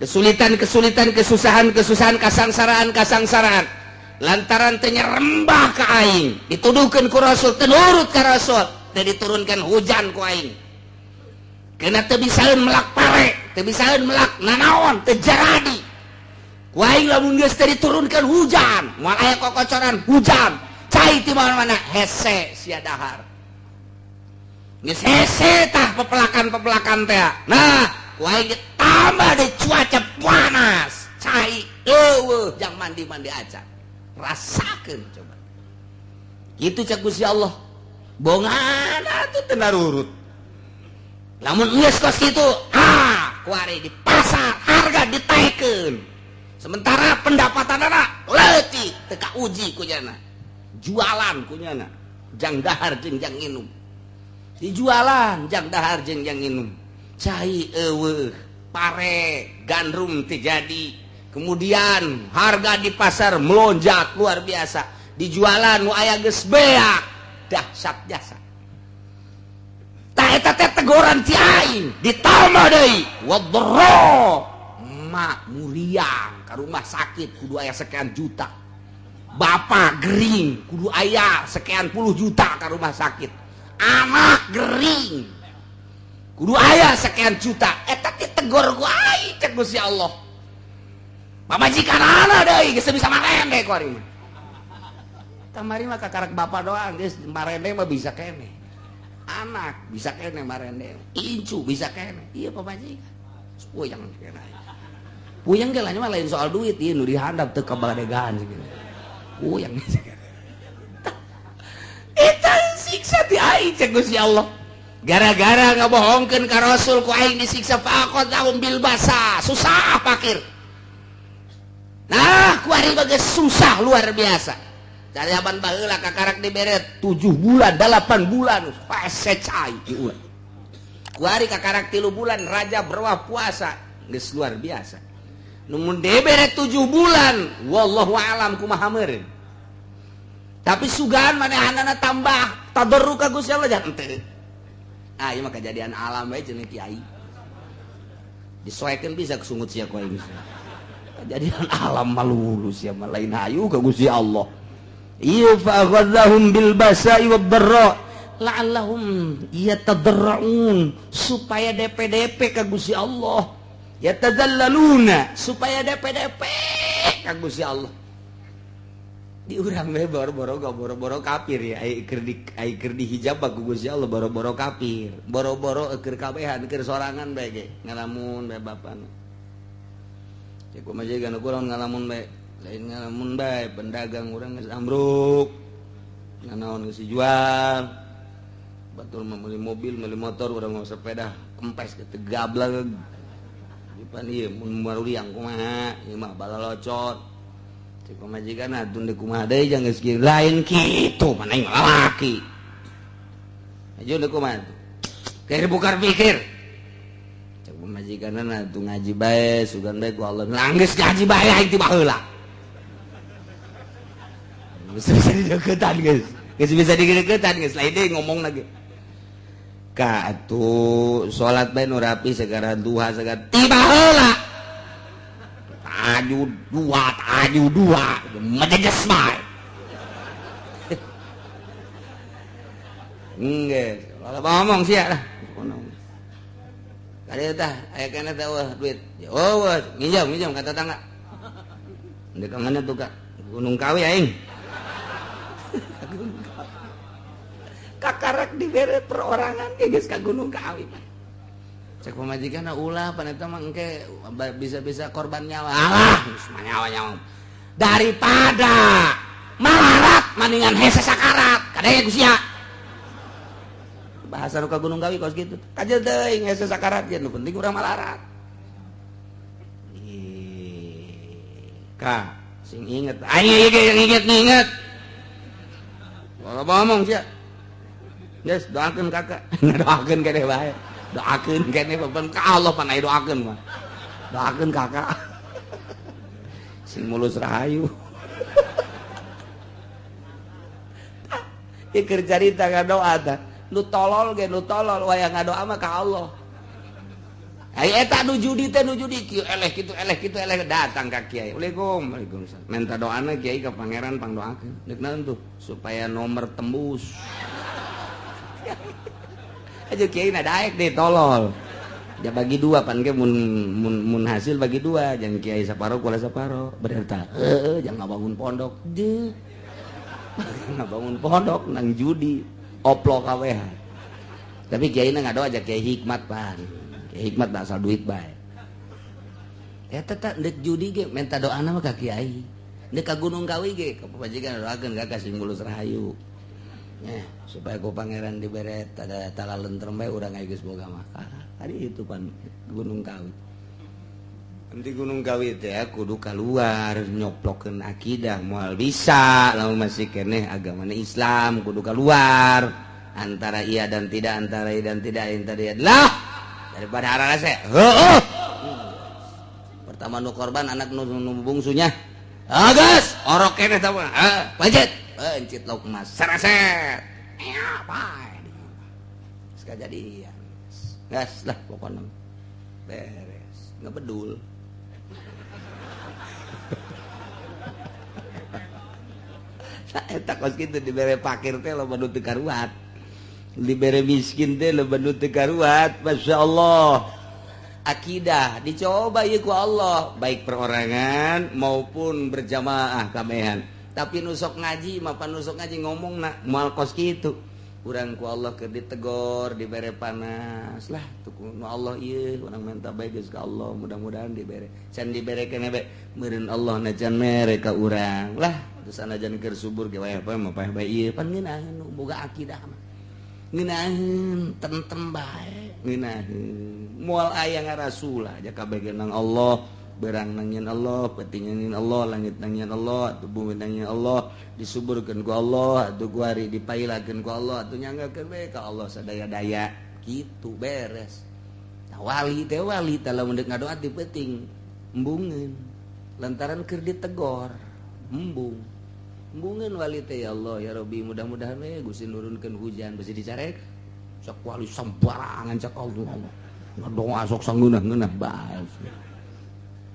kesulitan-kesulitan, kesusahan-kesusahan, kasangsaraan-kasangsaraan, lantaran teu nyerembah ka aing, dituduhkeun ku rasul, teu nurut ka rasul, teu diturunkan hujan ku aing. Kena teu bisaeun melak pare, teu bisaeun melak nanaon, teu jaradi ku aing. Lamun geus teu diturunkan hujan, moal aya kokocoran hujan, cai ti mana-mana, hese sia dahar. Geus hese tah pepelakan-pepelakan teh. Nah, ku aing ditambah di cuaca panas, cai eueuh, jang mandi-mandi aja rasakeun coba. Itu cek Gusti Allah, bongan atuh teu narurut. Lamun geus kos kitu, ah, kuari di pasar harga ditaikeun, sementara pendapatan anak leutik, teu kauji kunyana, jualan kunyana jang dahar jeung jang nginum, dijualan jang dahar jeung jang nginum, cai eueuh, pare gandrum teu jadi, kemudian harga di pasar melonjak luar biasa, dijualan nu aya geus beak, dahsyat jasa. Tah, eta teh teguran ti aing. Ditambah deui wadra, mak muriang ka rumah sakit kudu aya sekian juta, bapak gering kudu aya sekian puluh juta ke rumah sakit, anak gering kudu aya sekian juta. Eta ditegor ku aing, cek Gusti Allah. Pamajikan anak deui geus bisa marende ku ari mah. Kamari mah kakarak bapak doang geus marende mah bisa kene, anak bisa kene marende, incu bisa kene, iya pamajikan puyeng kene, puyeng ge mah. Lain soal duit ieu nu dihandap, teu kabadegaan gitu, puyeng. Eta siksa ti aing, cek Gusti Allah, gara-gara ngabohongkeun ka Rasul, ku aing disiksa, faqadahum bil basa, susah, fakir. Nah, ku ari bagai susah luar biasa. Dari zaman baheula kakarak dibere 7 bulan, 8 bulan hese cai diulah. Ku ari kakarak 3 bulan, Rajab berwah puasa geus luar biasa. Numun dibere 7 bulan, wallahu alam kumaha meureun. Tapi sugan manehanana tambah tadarru ka Gusti Allah jangan teu. Ah, ieu mah kejadian alam bae cenah kiai. Disoekeun bisa kesungut sia ku aing. Kejadian alam malu sia mah, lain hayu ka Gusti Allah. Iya, fa akhadhahum bil basa'i wad dharra la'allahum yatadarra'un, supaya DPDP ka Gusti Allah, yatadzallaluna, supaya DPDP ka Gusti Allah. Di urang we boro-boro boro-boro kafir ya, ai keur di, ai keur dihijab ku Gusti Allah, boro-boro kafir, boro-boro keur kabehan, keur sorangan bae ge ngalamun bae. Bapana cek kumaha jiga kurang ngalamun bae, lain ngalamun bae, pedagang urang geus ambruk, nanaon geus dijual. Batur mah meuli mobil, meuli motor, urang mau sepeda kempes gitu, gablag pan ieu mun maruriang kumaha, ieu mah balalocot. Cek pamajikan atuh deuk kumaha deui, jangan geus kieu, lain kitu, mana aing lalaki aja, deuk kumaha keur bukar pikir. Cek pamajikan atuh ngaji bae, sugan bae ku Allah. Geus ngaji bae aing ti baheula, geus bisa dideketan, geus geus bisa dideketan, geus lain deui ngomong lagi ka atuh salat bae nu rapi, segara duha, segara tiba heula tahajud dua, tahajud dua, majeges bae. Geus kalau ngomong sia lah. Kali tah aya keneh teh duit. Oh, nginjam nginjam ka tetangga. Ndek ka mana tuh, Kak? Gunung Kawi aing. Gunung Kawi. Kakarak dibere perorangan ge geus ka Gunung Kawi. Cek pamajikan ulah, pan eta mah engke bisa-bisa korban nyawa. Alah, geus nyawa nyawa. Daripada malarat mendingan hese sakarat. Kadenge ku sia. Bahasa nu ka Gunung Kawi kos kitu. Kajel teuing hese sakarat ge, nu penting urang malarat. Ka sing inget. Aing ieu ge yang inget inget. Kalau ngomong sia. Geus doakeun kakak. Doakeun keneh bae. Doakeun keneh beban ka Allah pan aya doakeun mah. Doakeun kakak. Sing mulus rahayu. Ieu keur carita ngadoa tah. Nu tolol ge nu tolol wayah ngadoa mah ka Allah. Ai eta nu judi teh nu judi kieu eleh kitu eleh kitu eleh datang ka kiai. Waalaikum waalaikumsalam. Minta doana kiai ka pangeran pangdoakeun. Deuk naon tuh supaya nomor tembus. Aja kiai na daek deh tolol. Ya bagi dua pan ge mun mun mun hasil bagi dua, jangan kiai saparo kula saparo. Berarti heueuh jangan ngabangun pondok. Deuh. Ngabangun pondok nang judi oplok kawehan. Tapi kiai na ngadoa aja kiai hikmat pan. Kiai hikmat asal duit bae. Eta teh deuk judi ge minta doana mah ka kiai. Deuk ka Gunung Kawi ge ka pamajikan doakeun ka sing mulus rahayu. Supaya ku pangeran dibere tada talalentrem bae urang aya geus boga mah. Tadi itu pan Gunung Kawi. Nanti Gunung Kawi teh kudu keluar nyoplokeun akidah moal bisa lamun masih keneh agamana Islam kudu keluar antara iya dan tidak, antara iya dan tidak, antara iya lah daripada arah heueuh. Pertama nu korban anak nu bungsunya. Agas orok keneh tah mah. Pancet. Pencit lauk emas. Seraset. Ya, bae. Geus kajadian. Gas lah pokoknya. Beres. Ngebedul. Nah, eta kos kitu dibere pakir teh loba nu teu karuat. Dibere miskin teh loba nu teu karuat. Masyaallah. Akidah dicoba ieu ku Allah, baik perorangan maupun berjamaah kabehan. Tapi nusok ngaji mah pan nusok ngaji ngomongna moal kos kitu. Urang ku Allah keur ditegor, dibere panas lah tuh ku nu Allah ieu urang minta bae geus ka Allah, mudah-mudahan dibere. Can dibere keneh bae meureun Allah na can mere ka urang lah. Terus sanajan keur subur ge wae mah paeh bae ieu pan ngeunaheun nu boga akidah mah. Ngeunaheun tentrem bae, ngeunaheun. Moal aya ngarasula ja kabeh ge nang Allah. Berang nangin Allah, penting nangin Allah, langit nangin Allah, atuh bumi nangin Allah, disuburkeun ku Allah, atuh kuari dipailakeun ku Allah, atuh nyanggakeun we ka Allah sadaya-daya. Kitu beres. Tah wali teh wali tah lamun deuk ngadoa ti peuting embungeun. Lantaran keur ditegor, embung. Embungeun wali teh ya Allah ya Rabbi mudah-mudahan we Gusti nurunkeun hujan besi dicarek. Sok wali sembarangan cak Allah. Ngadoa sok sangeunah-ngeunah bae.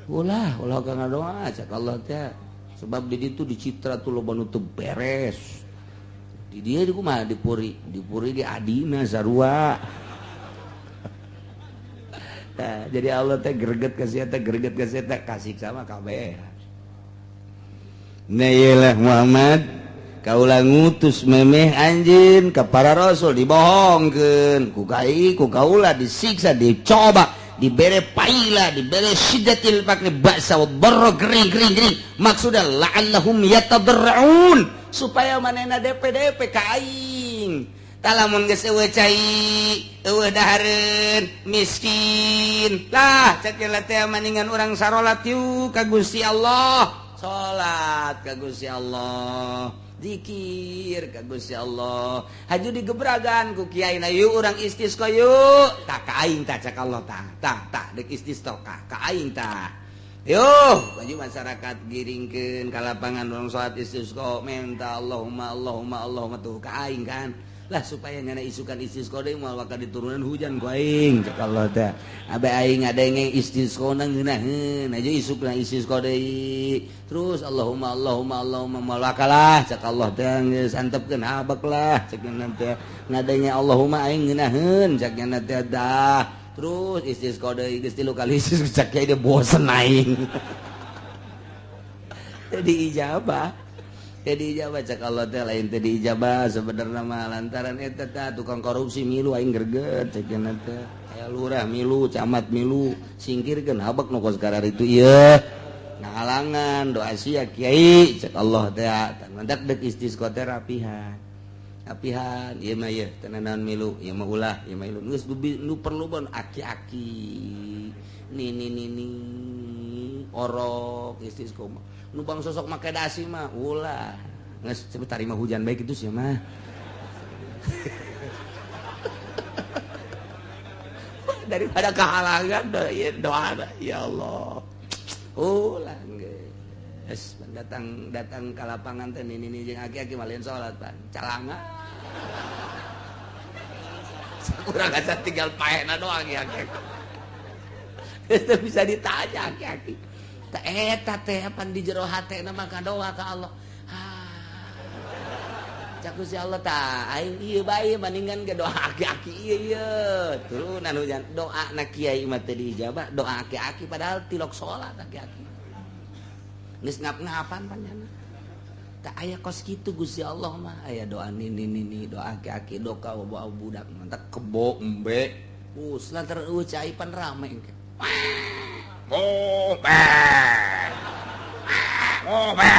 Ulah, ulah ka ngadoa cak Allah teh. Sebab di ditu dicitra tuh loba nu teu beres. Di dieu di kumaha dipuri, dipuri ge adina sarua. Nah, jadi Allah teh greget ka sia teh, greget ka sia teh, kasih sama kabeh. Nah iyalah Muhammad, kaula ngutus memeh anjeun ka para rasul dibohongkeun ku kai ku kaula disiksa, dicoba, dibere paila, dibere syiddatil faqri ba'sa wa dharra gering gering gering. Maksudna la'allahum yatadarrun supaya manehna DPDP ka aing. Tah lamun geus eueuh cai, eueuh dahareun, miskin. Lah cek teh maningan urang sarolat yuk ka Gusti Allah. Salat ka Gusti Allah, zikir ka Gusti Allah. Haju digebragan ku kiai na yuk urang istisqa yuk. Tah ka aing tah cak Allah tah. Tah tah deuk istisqa ka aing tah. Yo, baju masyarakat giringkeun ka lapangan urang salat istisqa minta Allahumma Allahumma Allahumma tuh ka aing kan. Lah supaya nyana isukan istisqa deui moal bakal diturunan hujan ku aing cak Allah teh. Abe aing ngadenge istisqa na ngeunaheun aja isukna istisqa deui. Terus Allahumma Allahumma Allahumma moal bakalah cak Allah teh geus antepkeun habek lah cak nya teh. Ngadenge Allahumma aing ngeunaheun cak nya teh dah. Terus istisqa deui geus 3 kali istisqa cak kiai bosen aing. Jadi ijabah. Jadi ijabah cak Allah teh lain teh diijabah sebenarnya mah lantaran eta teh tukang korupsi milu aing greget cek nya teh. Aya lurah milu, camat milu, singkirkeun habek nu kos karar itu ieu. Ngahalangan doa sia kiai cek Allah teh mantak deuk istisqa teh rapihan. Apihan ieu mah ieu teu naon milu, ieu mah ulah, ieu mah ilu. Geus nu perlu bon aki-aki. Nini nini orok istiqomah. Nu bang sosok make dasi mah ulah. Geus tarima hujan bae kitu sia mah. Daripada kehalangan doa ya Allah. Ulah geus datang datang ke lapangan teh nini jeung aki-aki malian salat pan calanga. Sakurang asa tinggal paehna doang ya aki. Teu bisa ditanya aki-aki. Tah eta teh pan di jero hatena mah doa ka Allah. Cak si Allah ta aing ieu bae bandingan ge doa aki-aki ieu ieu. Turunan hujan doa na kiai mah teu diijabah, doa aki-aki padahal tilok salat aki-aki. Geus ngap-ngapan panjana. Tak aya kos kitu Gusti Allah mah aya doa nini-nini, doa aki-aki, doa bawa budak mantap kebo embe. Us lantaran eueuh cai pan rame engke. Mo be. Mo be.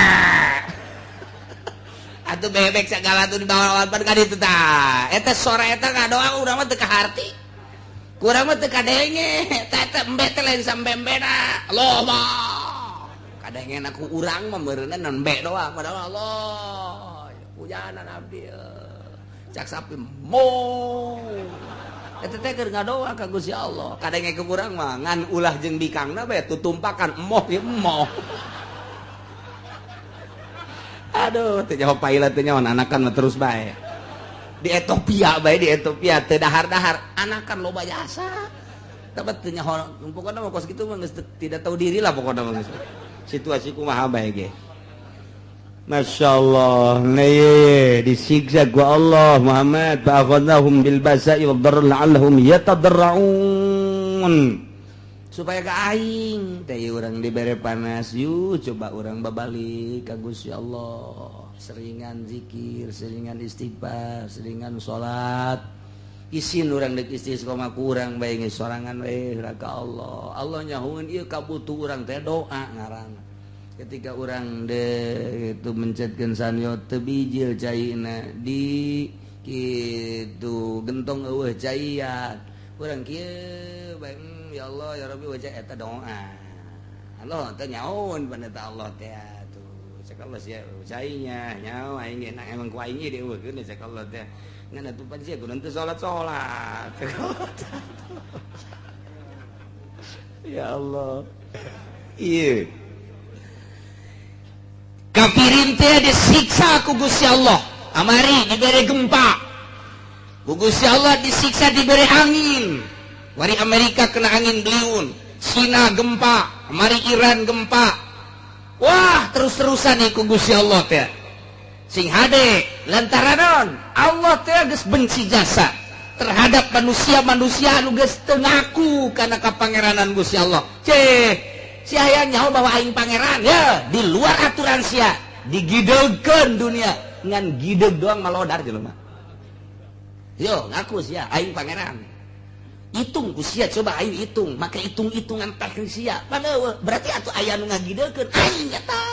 Atuh bebek segala tuh dibawa pan ka ditu tah. Eta sora eta ngadoa urang mah teu kaharti. Kurang mah teu kadenge. Eta eta embe teh lain sambembena. Allah mah. Kadenge aku urang mah meureunna nembe doang padahal Allah. Hujanan abdi. Cak sapi mo. Eta teh keur ngadoa ka Gusti Allah. Kadenge ku urang mah ngan ulah jeung bikangna bae tutumpakan emoh ieu emoh. Aduh, teu nyaho paila teu nyaho anakan mah terus bae. Di Ethiopia bae, di Ethiopia teu dahar-dahar, anakan loba jasa. Tapi teu nyaho, pokona mah kos kitu mah geus tidak tahu diri lah pokona mah geus. Situasi kumaha bae ge. Masya Allah, nih disiksa ku Allah Muhammad fa akhadnahum bil basa'i wad dharra la'allahum yatadarra'un. Supaya ke aing teh urang dibere panas yuk coba urang babalik ka Gusti Allah, seringan zikir, seringan istighfar, seringan salat. Isin urang deuk istiqomah kurang bae geus sorangan we ka Allah. Allah nyahueun ieu kabutuh urang teh doa ngaranna. Ketika urang deuk itu mencetkeun sanyo teu bijil caina di kitu gentong eueuh caian. Urang kieu bae ya Allah ya Rabbi wajah eta doa. Allah teh nyaun paneta Allah teh atuh. Cek Allah sia cainya nyawa aing ge emang ku aing ge dieuweuhkeun cek Allah teh. Ngan atuh pan sia kudu teu salat-salat. Ya Allah. Ieu. Kafirin teh disiksa ku Gusti Allah. Amari dibere gempa. Ku Gusti Allah disiksa dibere angin. Wari Amerika kena angin beliun, Cina gempa, mari Iran gempa. Wah, terus-terusan nih ku Gusti Allah teh. Sing hade lantaran Allah teh geus benci jasa terhadap manusia-manusia anu geus teu ngaku kana kapangeranan Gusti Allah. Ceh, si aya nyaho bahwa aing pangeran ya, di luar aturan sia, digideugkeun dunia ngan gideug doang malodar jelema. Yo, ngaku sia aing pangeran. Hitung ku sia coba aing hitung, make hitung-hitungan teknik sia. Padahal berarti atuh aya nu ngagidekeun aing eta.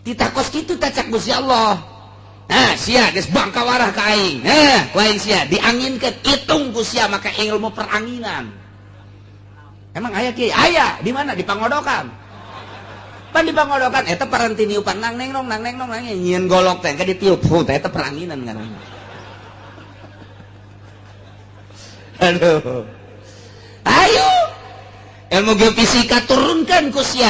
Titah kos kitu tah cak Gusti Allah. Nah, sia geus bangka warah ka aing. Nah, ku aing sia dianginkeun, hitung ku sia make ilmu peranginan. Emang aya kieu? Aya, di mana? Di Pangodokan. Pan di Pangodokan eta paranti niupan nang neng nong nang neng nong nang nyieun golok teh ka ditiup teh eta peranginan ngaranna. Aduh. Ayo. Ilmu geofisika turunkan ku sia.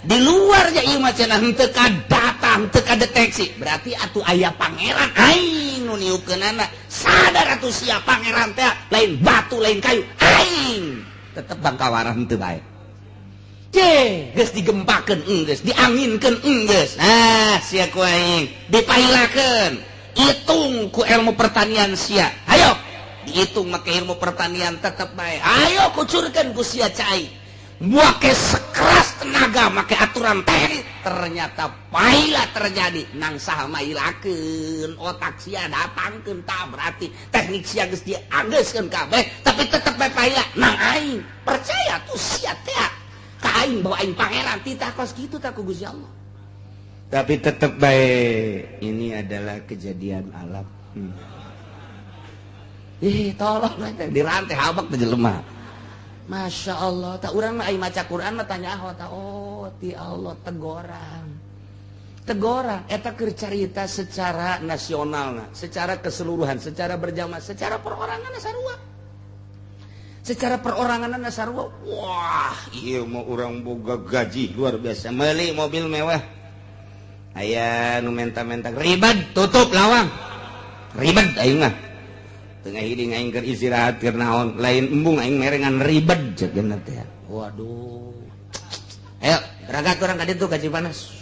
Di luarnya ieu mah cenah henteu ka data, henteu ka deteksi. Berarti atuh aya pangeran aing nu niukeunana. Sadar atuh sia pangeran teh lain batu, lain kayu. Aing tetep bangkawarah henteu bae. Ceh, geus digempakeun enggeus, dianginkeun enggeus. Ah, sia ku aing dipailakeun. Hitung ku ilmu pertanian sia. Ayo dihitung make ilmu pertanian tetep bae. Ayo kucurkeun ku sia cai. Make sekeras tenaga make aturan teknik ternyata paila terjadi nang saha mailakeun otak sia datangkeun tah berarti teknik sia geus diageuskeun kabeh tapi tetep bae paila nang aing percaya tuh sia teh ka aing bahwa aing pangeran titah kos kitu tah ku Gusti Allah. Tapi tetep bae ini adalah kejadian alam. Ih, tolong dirantai habak teh jelema. Masya Allah, tak urang mah ai maca Quran mah tanya ta oh ti Allah tegoran. Tegoran eta keur carita secara nasional, secara keseluruhan, secara berjamaah, secara perorangan sarua. Secara perorangan sarua. Wah, ieu mah urang boga gaji luar biasa, meuli mobil mewah. Aya nu menta-menta ribet, tutup lawang. Ribet aing mah. Tengah hiding aing keur istirahat keur naon, lain embung aing merengan ribet ceuk teh. Waduh. Ayo, berangkat urang ka ditu ka Cipanas.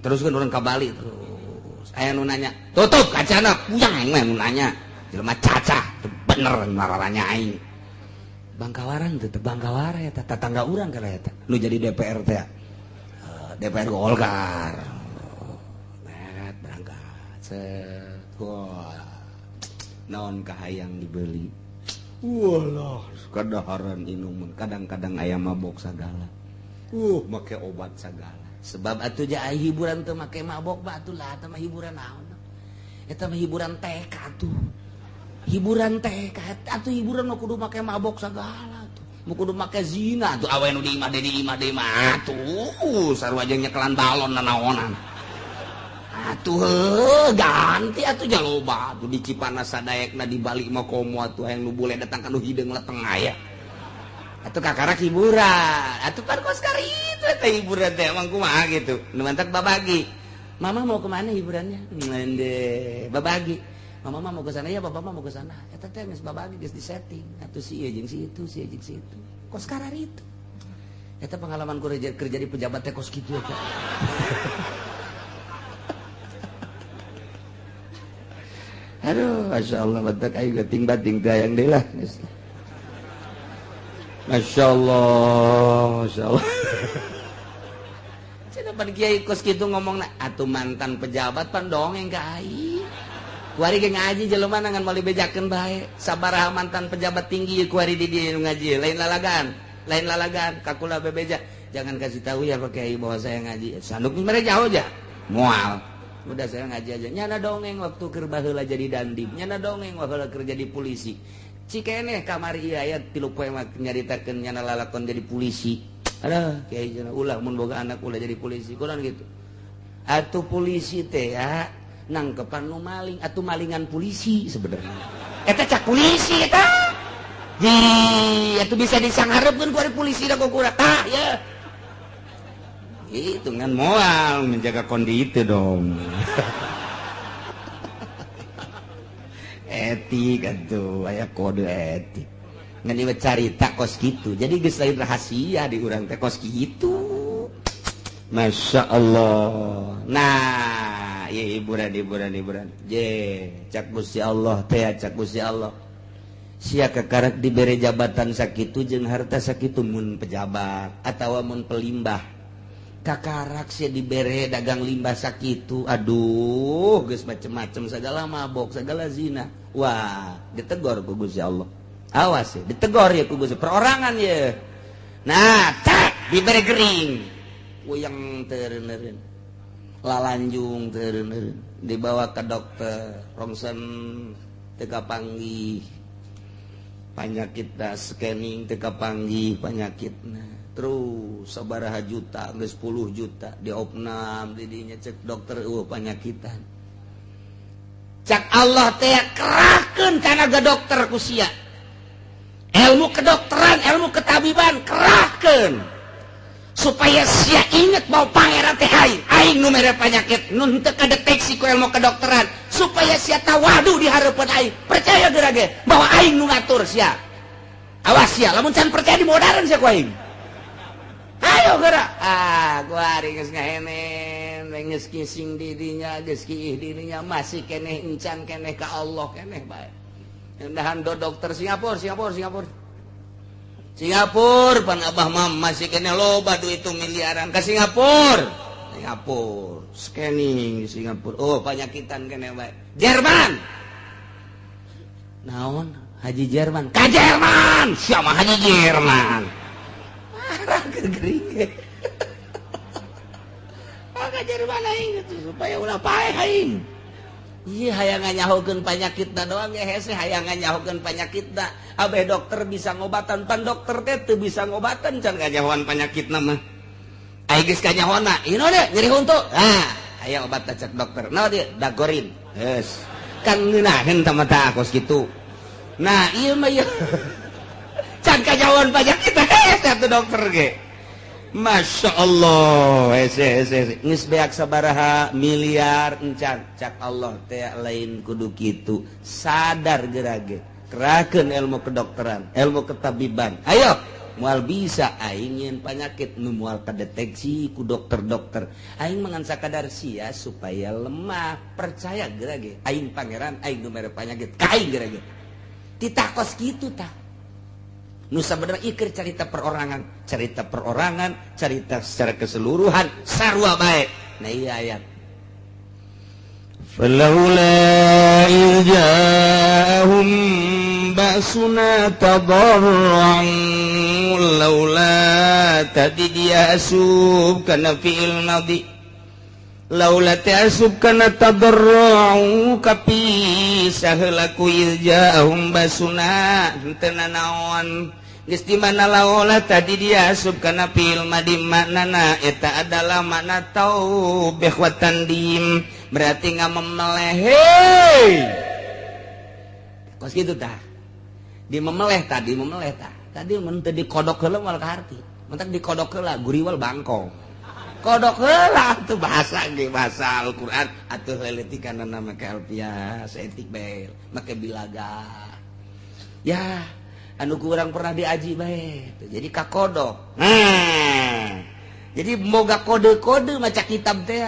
Terus kan urang ka Bali terus. Aya nu nanya, tutup kacana, puyang aing mah nu nanya. Jelema cacah, teu bener mararanya aing. Bangkawaran teu Bangkawara eta tetangga urang kana eta. Nu jadi DPR teh. DPR Golkar. Net berangkat. Set. Wah. Naon kahayang dibeli. Walah, kadaharan inuman, kadang-kadang aya mabok sagala. Make obat sagala. Sebab atuh ja hiburan teu make mabok ba atuh lah, eta mah hiburan naon. Eta mah hiburan TK atuh. Hiburan TK atuh hiburan mah kudu make mabok sagala tuh. Mu kudu make zina tuh awe nu di imah deui di imah deui mah atuh sarua jeung nyekelan balon nanaonan. Atuh ganti atuh ja loba atuh di Cipanas sadaekna di Bali mah komo atuh hayang nu bule datang ka nu hideung leteng aya. Atuh kakarak hiburan. Atuh pan kos itu eta hiburan teh emang kumaha gitu. Nu mantak babagi. Mama mau kemana hiburannya? Mende babagi. Mama mah mau ke sana ya, bapak mah mau ke sana. Eta teh geus babagi geus disetting. Atuh si ieu jeung si itu, si ieu jeung si itu. Kos karar itu. Eta pengalaman ku kerja di pejabat teh kos kitu eta. Aduh, Masya Allah, bentak aing bating-bating teh hayang deui lah. Masya Allah, Masya Allah. Cenah pan kiai kos kitu ngomongna atuh mantan pejabat pan dongeng ka aing. Kuari ge ngaji jelema ngan moal dibejakeun bae. Sabaraha mantan pejabat tinggi kuari di dieu nu ngaji, lain lalagan, lain lalagan kakula bebeja. Jangan kasih tahu ya Pak Kiai bahwa saya ngaji. Sanduk mere jauh aja. Moal. Udah saya ngaji aja. Nyana dongeng waktu keur baheula jadi dandim, nyana dongeng waktu kerja di polisi. Cikeneh kamari ieu aya 3 poe mah nyaritakeun nyana lalakon jadi polisi. Aduh, kiai cenah ulah mun boga anak ulah jadi polisi. Kurang gitu. Atuh polisi teh ya nangkepan nu maling, atuh malingan polisi sebenarnya. Eta cak polisi eta. Ji, atuh bisa disanghareupeun ku ari polisi da kukura. Tah, ya. Itu kan moal menjaga kondisi dong. Etik atuh aya kode etik. Ngan ieu carita kos kitu. Jadi geus lain rahasia di urang teh kos kitu. Masya Allah. Nah, ieu hiburan hiburan hiburan. Je, cak Gusti Allah teh cak Gusti Allah. Sia kekarak dibere jabatan sakitu jeung harta sakitu mun pejabat atawa mun pelimbah. Kakarak sia dibere dagang limbah sakitu, aduh geus macem-macem segala mabok segala zina. Wah, ditegor ku Gusti Allah. Awas ya, ditegor ya ku Gusti perorangan ya. Nah, tak dibere gering. Puyeng teureun-eureun. Lalanjung teureun-eureun. Dibawa ke dokter, rongsen teu kapanggih. Panyakitna scanning teu kapanggih panyakitna. Terus sabaraha juta geus 10 juta diopnam didinya cek dokter eueuh panyakitan. Cak Allah teh kerahkeun tanaga dokter ku sia. Ilmu kedokteran, ilmu ketabiban kerahkeun supaya sia inget bahwa pangeran teh aing, aing nu mere panyakit nu henteu kadeteksi ku ilmu kedokteran supaya sia tawadu di hareupeun aing. Percaya geura ge bahwa aing nu ngatur sia. Awas sia, lamun can percaya dimodaran sia ku aing. Ayo gerak. Ah, gua hari geus ngahenen, geus kising dirinya, geus kiih dirinya masih keneh encan keneh ka Allah keneh bae. Endahan do dokter Singapura, Singapura, Singapura. Singapura pan abah mam masih keneh loba duit itu miliaran ka Singapura. Singapura, scanning di Singapura. Oh, panyakitan keneh bae. Jerman. Naon? Haji Jerman. Ka Jerman. Siapa Haji Jerman? Gering Jerman aing supaya ulah paeh aing. Iya, hayang nganyahokeun panyakitna doang ge hese, hayang nganyahokeun panyakitna. Abeh dokter bisa ngobatan, pan dokter teh teu bisa ngobatan can kanyahoan panyakitna mah. Ai geus kanyahoana, ieu naon nyeri huntu? Ah, aya obat cek dokter. Naon dia? Dagorin. Geus. Kan ngeunaheun tah mata kos kitu. Nah, ieu mah ieu. Can kanyahoan panyakit hese atuh dokter ge. Masya Allah, hese hese hese. Geus beak sabaraha miliar encan, cak Allah teh lain kudu kitu. Sadar gerage, kerahkeun ilmu kedokteran, ilmu ketabiban. Ayo, moal bisa aing nyieun panyakit nu moal kadeteksi ku dokter-dokter. Aing mangan sakadar sia supaya lemah. Percaya gerage, aing pangeran, aing nu mere panyakit ka aing gerage. Titah kos kitu tah. Nu sabenerna ieu cerita perorangan, cerita perorangan, cerita secara keseluruhan sarua bae. Nah, iya ayat. فلولا إذ جاءهم بأسنا تضرعوا. لولا tadi dia asup kana fi'il madhi, laula teh asup kana tadarra'u kapisah laku إذ جاءهم بأسنا henteu naon. Geus di mana laula tadi dia asup kana fi'il madhi, maknana eta adalah makna taubih wa tandim, berarti ngamemeleh. Hei, kos kitu tah di memeleh tadi, memeleh tah tadi mun teu dikodok heula moal kaharti. Mentak dikodok heula guriwal bangkong, kodok heula tuh bahasa ge bahasa Al-Qur'an atuh leletikan make alfiah saeutik bae, make bilaga ya anu kurang pernah diaji bae jadi kakodok. Nah, jadi moga kode-kode maca kitab teh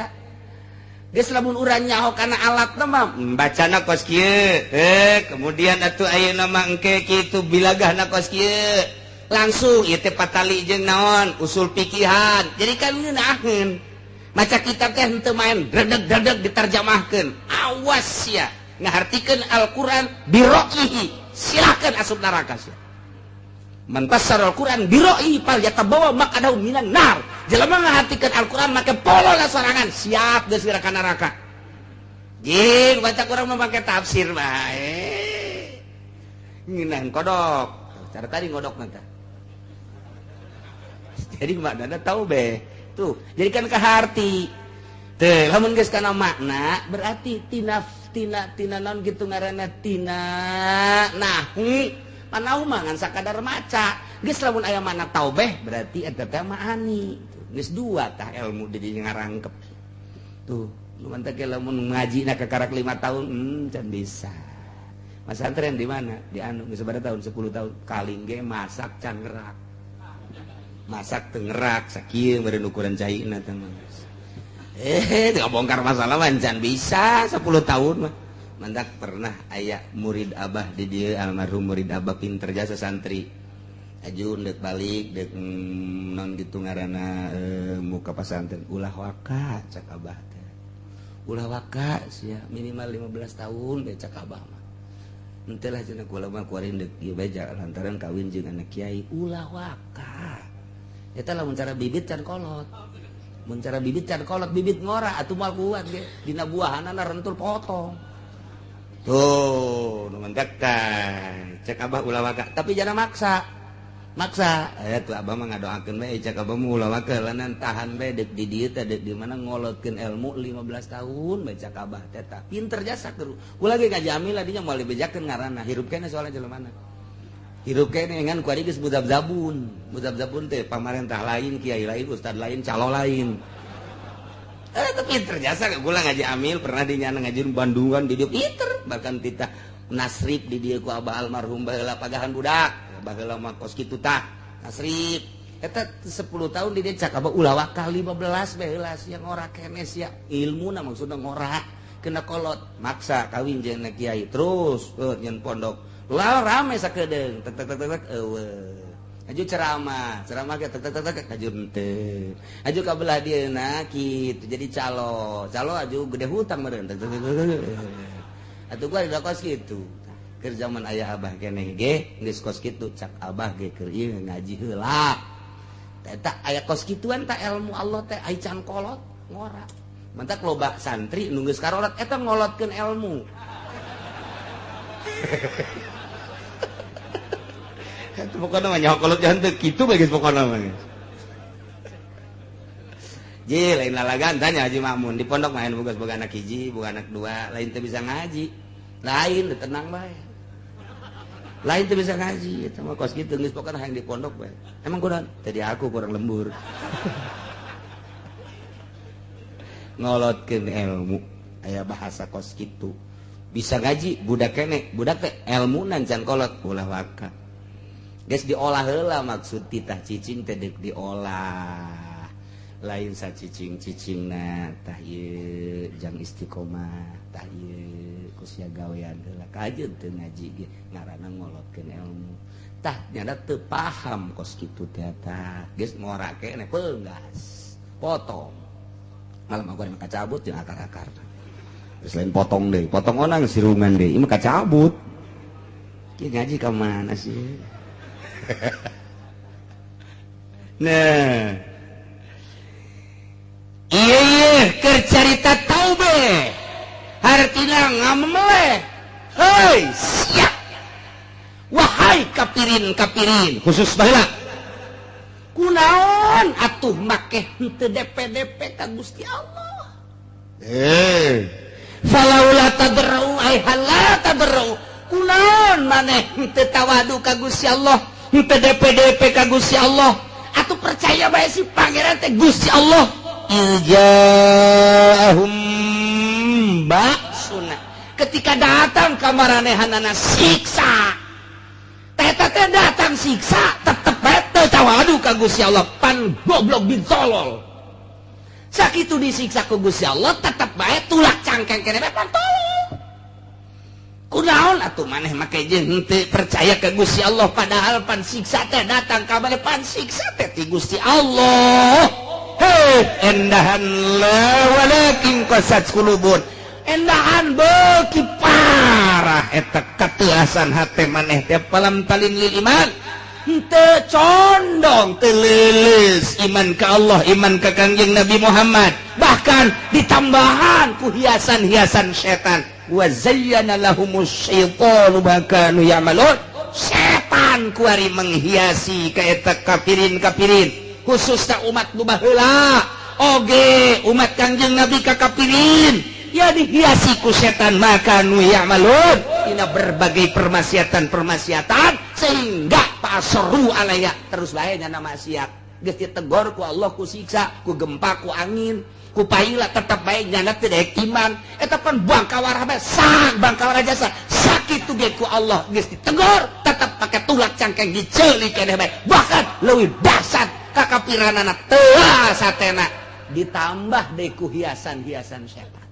geus lamun urang nyaho kana alat mah bacana kos kieu, kemudian atuh ayeuna mah engke kitu bilagahna kos kieu, langsung ieu teh patali jeung naon usul fikihan. Jadi kan ngeunaheun maca kitab teh henteu main dredeg-dredeg diterjemahkeun. Awas ya ngahartikeun Al-Qur'an برأيه, silakan asup neraka sia. من فسر القرآن برأيه فليتبوأ مقعده من النار. Jelema ngahartikeun Al-Qur'an make polola sorangan, siap geus ka neraka. Jing baca kurang memakai tafsir bae. Ngeunah kodok. Cara tadi ngodok nanti. Jadi maknana tahu be. Tuh, jadi kan kaharti. Tuh, lamun geus kana makna berarti tina tina tina naon gitu ngaranna tina nahu. Manahu mah ngan sakadar maca. Geus lamun aya makna taubeh berarti eta teh maani. Geus dua tah ilmu di ngarangkep. Tuh, nu mantak lamun ngaji na kakarak 5 tahun, can bisa. Masantren di mana? Di anu geus sabaraha tahun? 10 tahun. Kaling ge masak can ngerak. Masak teu ngerak sakieu meureun ukuran caina teh mah. Teu bongkar masalah mah can bisa 10 tahun mah. Mantak pernah aya murid abah di dieu, almarhum murid abah pinter jasa santri. Aju deuk balik deuk non gitu ngaranna muka pasantren, ulah waka cak abah teh. Ulah waka sia minimal 15 tahun bae cak abah mah. Henteu lah cenah kula mah kuari deuk ieu bae lantaran kawin jeung anak kiai, ulah waka. Eta lamun cara bibit can kolot. Mun cara bibit can kolot, bibit ngora atuh moal kuat ge. Dina buahanana rentul potong. Tuh, nu mantak cek abah ulah waka, tapi jangan maksa. Maksa, tuh abah mah ngadoakeun bae cek abah mah ulah waka lanan tahan bae deuk di dieu teh deuk di mana ngolotkeun ilmu 15 tahun bae cek abah teh tah. Pinter jasa keur. Kula ge ngaji amil dinya moal dibejakeun ngaranna, hirup keneh soalnya jelema. Hirup keneh ngan kuari geus mudabzabun. Mudabzabun teh pamarentah lain, kiai lain, ustad lain, calo lain. Itu pinter jasa kula ngaji amil pernah dinyana ngaji Bandungan di dieu pinter, bahkan titah nasrib di dieu ku abah almarhum baheula pagahan budak. Baheula mah kos kitu tah nasrib. Eta 10 tahun di dieu cak abah ulah waka 15 baheula sia ngora keneh sia. Ilmuna maksudna ngora kena kolot maksa kawin jeung kiai terus nyen pondok. Lalu rame sakedeung tek tek tek tek eueuh. Aju ceramah, ceramah ge tek tek tek tek aju henteu. Aju ka belah dieuna kitu jadi calo. Calo aju gede hutang meureun tek tek tek tek. Atuh gua da kos kitu. Keur zaman aya abah keneh ge geus kos kitu cak abah ge keur ieu ngaji heula. Eta aya kos kituan tah ilmu Allah teh ai can kolot ngora. Mantak loba santri nu geus karolot eta ngolotkeun ilmu. Itu pokoknya mah nyaho kolot jangan teu kitu bae geus pokokna mah. Ji lain lalagan tanya Haji Makmun di pondok main boga boga anak hiji, boga anak dua, lain teu bisa ngaji. Lain teu tenang bae. Lain teu bisa ngaji, eta mah kos kitu geus pokokna hayang di pondok bae. Emang kunaon? Tadi aku kurang lembur. Ngolotkeun ilmu aya bahasa kos kitu. Bisa ngaji budak kene, budak teh elmuna can kolot ulah waka. Geus diolah heula maksud titah cicing teh deuk diolah. Lain sacicing-cicingna tah ieu jang istiqomah, tah ieu ku sia gawean heula kajeun teu ngaji ge ngaranna ngolotkeun ilmu. Tah nyana teu paham kos kitu teh tah. Geus ngora keneh peunggas, potong. Malam aku mah kacabut jeung akar-akar. Terus lain potong deui, potong onang sirungan deui, ieu mah kacabut. Kieu ngaji ka mana sih? Nah. Iya iya keur carita taube. Hartina ngameleh. Hei, siap. Wahai kapirin-kapirin, khusus baheula. Kunaon atuh make henteu DP-DP ka Gusti Allah. Falaula tadarru ay hala tadarru. Kunaon maneh henteu tawadu ka Gusti Allah, henteu DP-DP ka Gusti Allah. Atuh percaya bae si pangeran teh Gusti Allah. Ijahum ba'suna. Ketika datang ka maranehanana siksa. Teta teh datang siksa tetep bae teu tawadu ka Gusti Allah, pan goblok bin tolol. Sakitu disiksa ku Gusti Allah tetep bae tulak cangkeng keneh pan tolol. Kunaon atuh maneh make jeung henteu percaya ka Gusti Allah padahal pan siksa teh datang ka maneh pan siksa teh ti Gusti Allah. Hei, endahan la walakin qasat qulubun. Endahan beuki parah eta kateuasan hate maneh teh palam talin lil iman. Henteu condong teu leuleus iman ka Allah, iman ka Kangjeng Nabi Muhammad. Bahkan ditambahan ku hiasan-hiasan setan. Wa zayyana lahumus syaitanu ma kanu ya'malun. Setan kuari menghiasi ka eta kafirin-kafirin, khususna umat nu baheula oge umat Kangjeng Nabi ka kafirin ya dihiasi ku setan maka nu ya'malun dina berbagai permaksiatan-permaksiatan sehingga pasoru alaya terus bae nyana maksiat geus ditegor ku Allah ku siksa ku gempa ku angin ku paila tetep bae nyana teu daek iman eta pan bangkawarah bae sak bangkawarah jasa sakitu ge ku Allah geus ditegor tetep pake tulak cangkeng diceuli keneh bae bahkan leuwih dahsyat kakapiranana teu satena ditambah deui ku hiasan-hiasan setan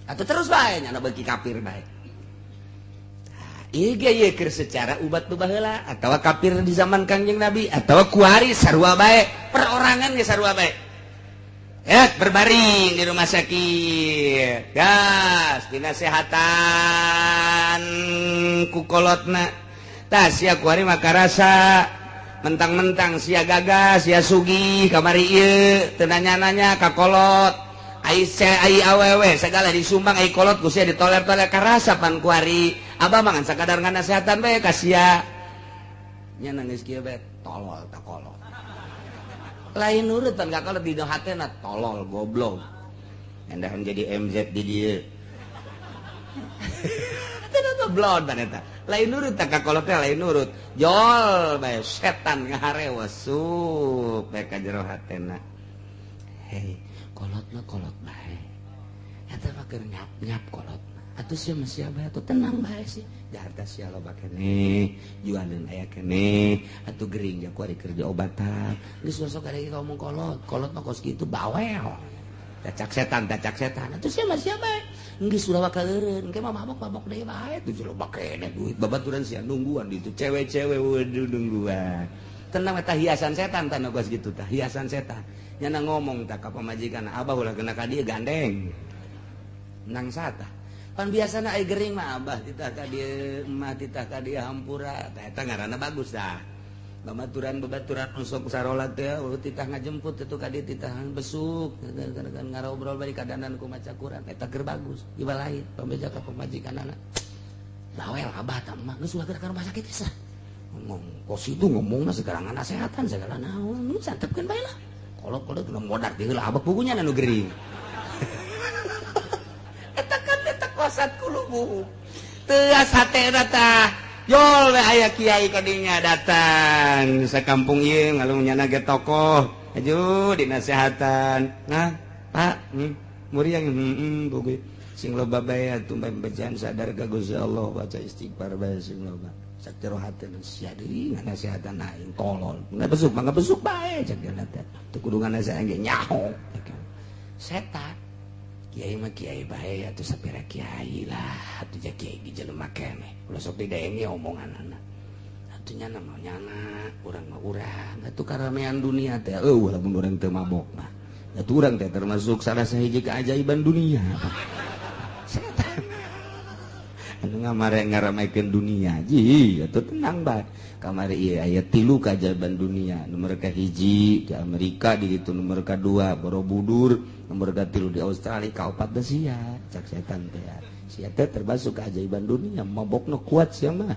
atau terus bae nyana beuki kafir bae. Ieu ge ieu keur secara ubat nu baheula atawa kafir di zaman Kangjeng Nabi atawa kuari sarua bae perorangan ge sarua bae. Ya berbaring di rumah sakit gas dinasehatan ku kolotna tah sia kuari mah karasa mentang-mentang sia gagas sia sugih kamari ieu teu nanya-nanya ka kolot ai ai awewe segala disumbang ai kolot ku sia ditoler-toler karasa pan kuari abah mah ngan sakadar nganasehatan bae ka sia nya nangis kieu bae tolol ta kolot lain nurut pan ka kolot di hatena tolol goblok endahan jadi MZ di dieu goblok pan eta lain nurut tak ka kolot teh lain nurut jol bae setan ngaharewas sup bae ka jero hatena. Hei kolotna kolot bae eta mah keur nyap-nyap kolotna atuh sia mah sia bae atuh tenang bae sih harta sia loba keneh jualeun aya keneh atuh gering ja kuari keur diobatan geus sok ada ngomong kolot kolot mah kos kitu bawel tacak setan atuh sia mah sia bae geus ulah bakal eureun engke mah mabok-mabok deui bae tuh loba keneh duit babaturan sia nungguan di itu cewek-cewek waduh nungguan tenang eta hiasan setan tanah kos kitu tah hiasan setan nyana ngomong tak ka pamajikan abah ulah kena ka dieu gandeng nang satah pan biasana ai gering mah abah titah ka dieu emak titah ka dieu hampura tah eta ngaranna bagus dah Babaturan babaturan sok sarolat teh titah ngajemput itu ka dieu, titah besuk kan ngarobrol bari kadanan ku maca Quran, eta keur bagus. Iba lain pambeja ka pamajikanana, bawel abah tah mah geus ulah ka rumah sakit bisa ngomong kos itu, ngomongna sekarang nasehatan segala naon nu santepkeun bae lah. Kolot kolot nu modar di heula abah pugunya nu gering. Eta kan eta qasat qulubuhum. Teu hatena tah jol we. Aya kiai kadinya datang sakampung ieu, ngalung nyana ge tokoh, aju dinasehatan, "Nah, Pak, muriang bugu sing loba bae atuh, bejaan sadar ka Gusti Allah, baca istighfar bae sing loba." Sak jero hate, sia deui nganasehatan aing, tolol, besuk mah besuk bae cek dia teh, teu kudu nganasehan ge nyaho setan. Kiai mah kiai bae atuh, sapira kiai lah atuh, ja kiai di jelema keneh, ulah sok didenge omongan anak atuh. Nyana mah nyana, urang mah urang atuh. Karamean dunia teh eueuh lamun urang teu mabok mah. Atuh urang teh termasuk salah sahiji keajaiban dunia. Setan anu ngamare ngaramekeun dunia ji atuh tenang bae. Kamari ieu aya tilu keajaiban dunia: nomor kahiji di Amerika di ditu, nomor kadua Borobudur, nomor katilu di Australia, kaopat da sia. Cak setan teh, sia teh termasuk keajaiban dunia, mabokna kuat sia mah.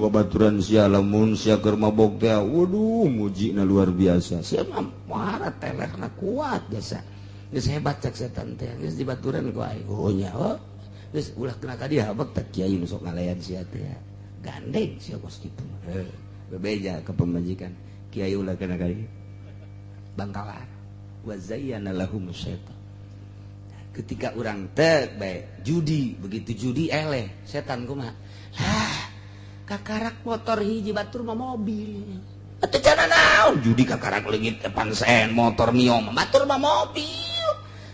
Babaturan sia, lamun sia keur mabok teh, waduh, mujina luar biasa, sia mah marah telerna kuat biasa, geus hebat cak setan teh. Geus dibaturan ku aing, oh nya, oh geus ulah kena ka dia habek tak kiai nu sok ngalayan sia teh, gandeng sia kos kitu. Heuh, bebeja ke pemajikan, kiai ulah kena ka dia bangkalar. Wa zayyana lahum syaitan. Ketika orang tek bae judi, begitu judi eleh, setan kumaha lah, kakarak motor hiji, batur mah mobil atuh, cara naon judi kakarak leungit pansen motor Mio, batur mah mobil.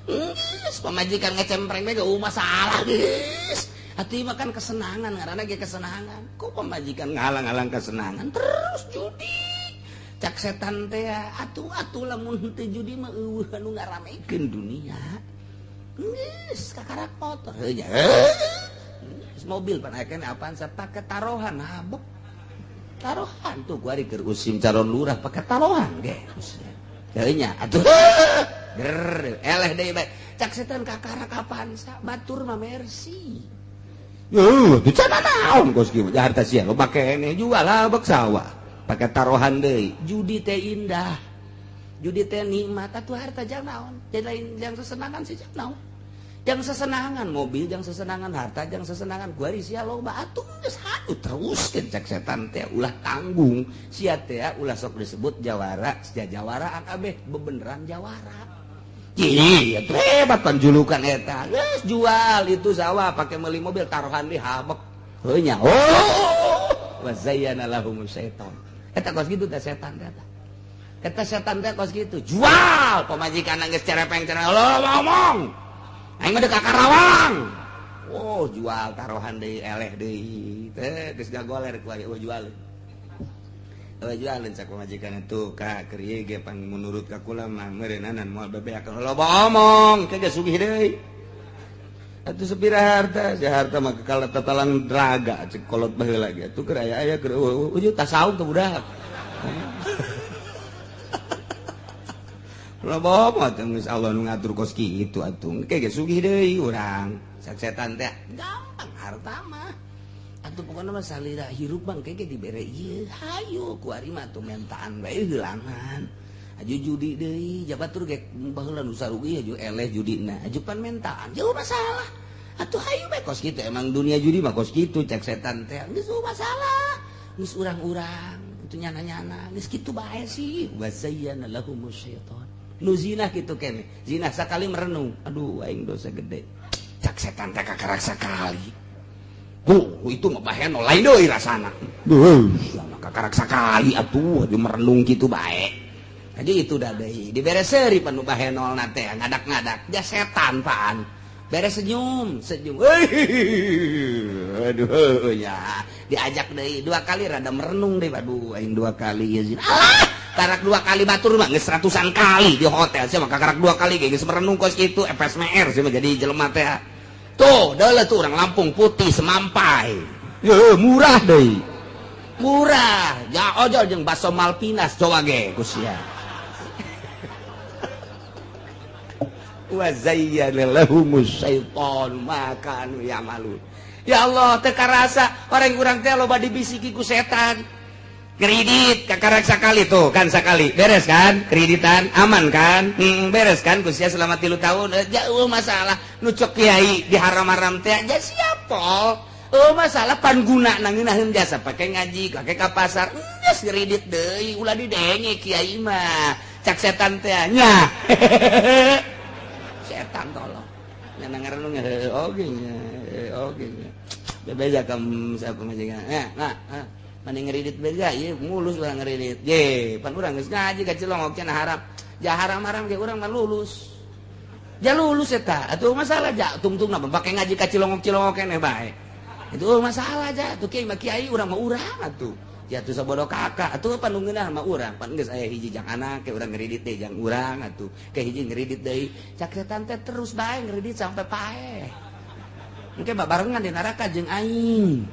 Geus pamajikan ngecempreng bae, masalah geus atuh. Mah kan kesenangan ngaranna ge, kesenangan kok pamajikan ngalang-ngalang kesenangan terus judi. Cak setan teh, atuh atuh lamun teu judi mah eueuh anu ngaramekeun dunia. Geus kakarak motor heuh nya, geus mobil pan aya apaan, pake taruhan habek taruhan tuh. Gua keur usim calon lurah pake taruhan ge heuh nya atuh, ger eleh deui bae. Cak setan, kakarak apaan sa, batur mah Mercy. Yuh, bicara naon kos kieu, harta sia lo pake ini jual lah bek sawah pakai taruhan deui. Judi teh indah, judi teh nikmat atuh. Harta jang naon, jadi lain jang sesenangan sih, jang naon, jang sesenangan mobil, jang sesenangan harta, jang sesenangan. Gua sia loba atuh, geus hayu teruskeun. Cek setan teh, ulah tanggung sia teh, ulah sok disebut jawara sia, jawaraan kabeh bebeneran jawara. Iya, hebat pan julukan eta. Geus jual itu sawah pakai meuli mobil, taruhan di habek. Heuh nya. Oh, wa zayyana lahum syaitan. Eta kos kitu teh setan teh. Eta setan teh kos kitu. Jual pamajikan geus cerepeng cenah, lo ngomong. Aing mah ka Karawang. Oh, jual taruhan deui, eleh deui. Teh geus gagoler ku aing, oh jual. Oh, jualin cak pamajikan itu ka keur ieu ge pan menurut ka kula mah meureunana moal bebeak, loba omong ke geus sugih deui atuh. Sepira harta si harta mah kekal tatalang draga cek kolot baheula ge atuh, keur aya aya keur eueuh tasawuf teh budak. Loba omong teh, geus Allah nu ngatur kos kitu atuh, ke geus sugih deui urang. Cak setan teh, gampang harta mah atuh, pokoknya mah salira hirup bang kayak dibere ieu, hayu ku ari mah tuh mentaan bae heulangan. Aju judi deui, jabatur ge baheula nu sarugi, aju eleh judina, aju pan mentaan jauh masalah atuh, hayu bae kos kitu. Emang dunia judi mah kos kitu cek setan teh, geus masalah geus urang-urang itu nyana-nyana geus kitu bae sih. Wa zayyana lahumus syaitan. Nu zina kitu kene, zina sakali merenung, aduh, aing dosa gede. Cak setan teh, kakarak sakali. Itu mah baheno lain deui rasana. Duh, kakarak sakali atuh, aju merenung kitu bae. Jadi itu dah deui dibere seuri pan nu bahenol teh ngadak-ngadak ja setan pan. Beres senyum, senyum. Aduh ya, diajak deui dua kali rada merenung deh, aduh, aing dua kali ya zina. Alah, karak dua kali, batur mah geus ratusan kali di hotel sia mah, kakarak dua kali geus merenung kos kitu, FSMR sia mah jadi jelema teh. Tuh, dah tuh orang Lampung putih semampai. Ya, murah deh. Murah ja ojol jeung baso Malpinas coba ge ku sia. Wa zayyana lahumus syaitan ma kanu ya'malun. Ya Allah, teu karasa orang urang teh loba dibisiki ku setan. Kredit kakarak sakali tuh kan, sakali beres kan, kreditan aman kan, beres kan ku sia selama 3 tahun, jauh masalah nu cok kiai di haram-haram teh ja siapa. Oh masalah pan guna nangeunaheun jasa pake ngaji pake ka pasar geus kredit deui ulah didenge kiai mah cak setan teh nya. Setan tolong nya ngaranna oge nya oge nya bebeja kam siapa majikan ya. Nah, mending ngeridit beja ieu mulus urang ngeridit ye pan urang geus ngaji ka Cilongok cenah haram ja haram-haram ge urang mah lulus ja lulus eta atuh masalah ja tungtungna pake ngaji ka Cilongok-Cilongok keneh bae itu masalah ja tuh kiai mah kiai urang mah urang atuh ya tuh sabodo kakak atuh pan nu ngeunah mah urang pan geus aya hiji jang anak ke urang ngeridit deui jang urang atuh ke hiji ngeridit deui cak setan teh terus bae ngeridit sampai paeh engke babarengan di neraka jeung aing.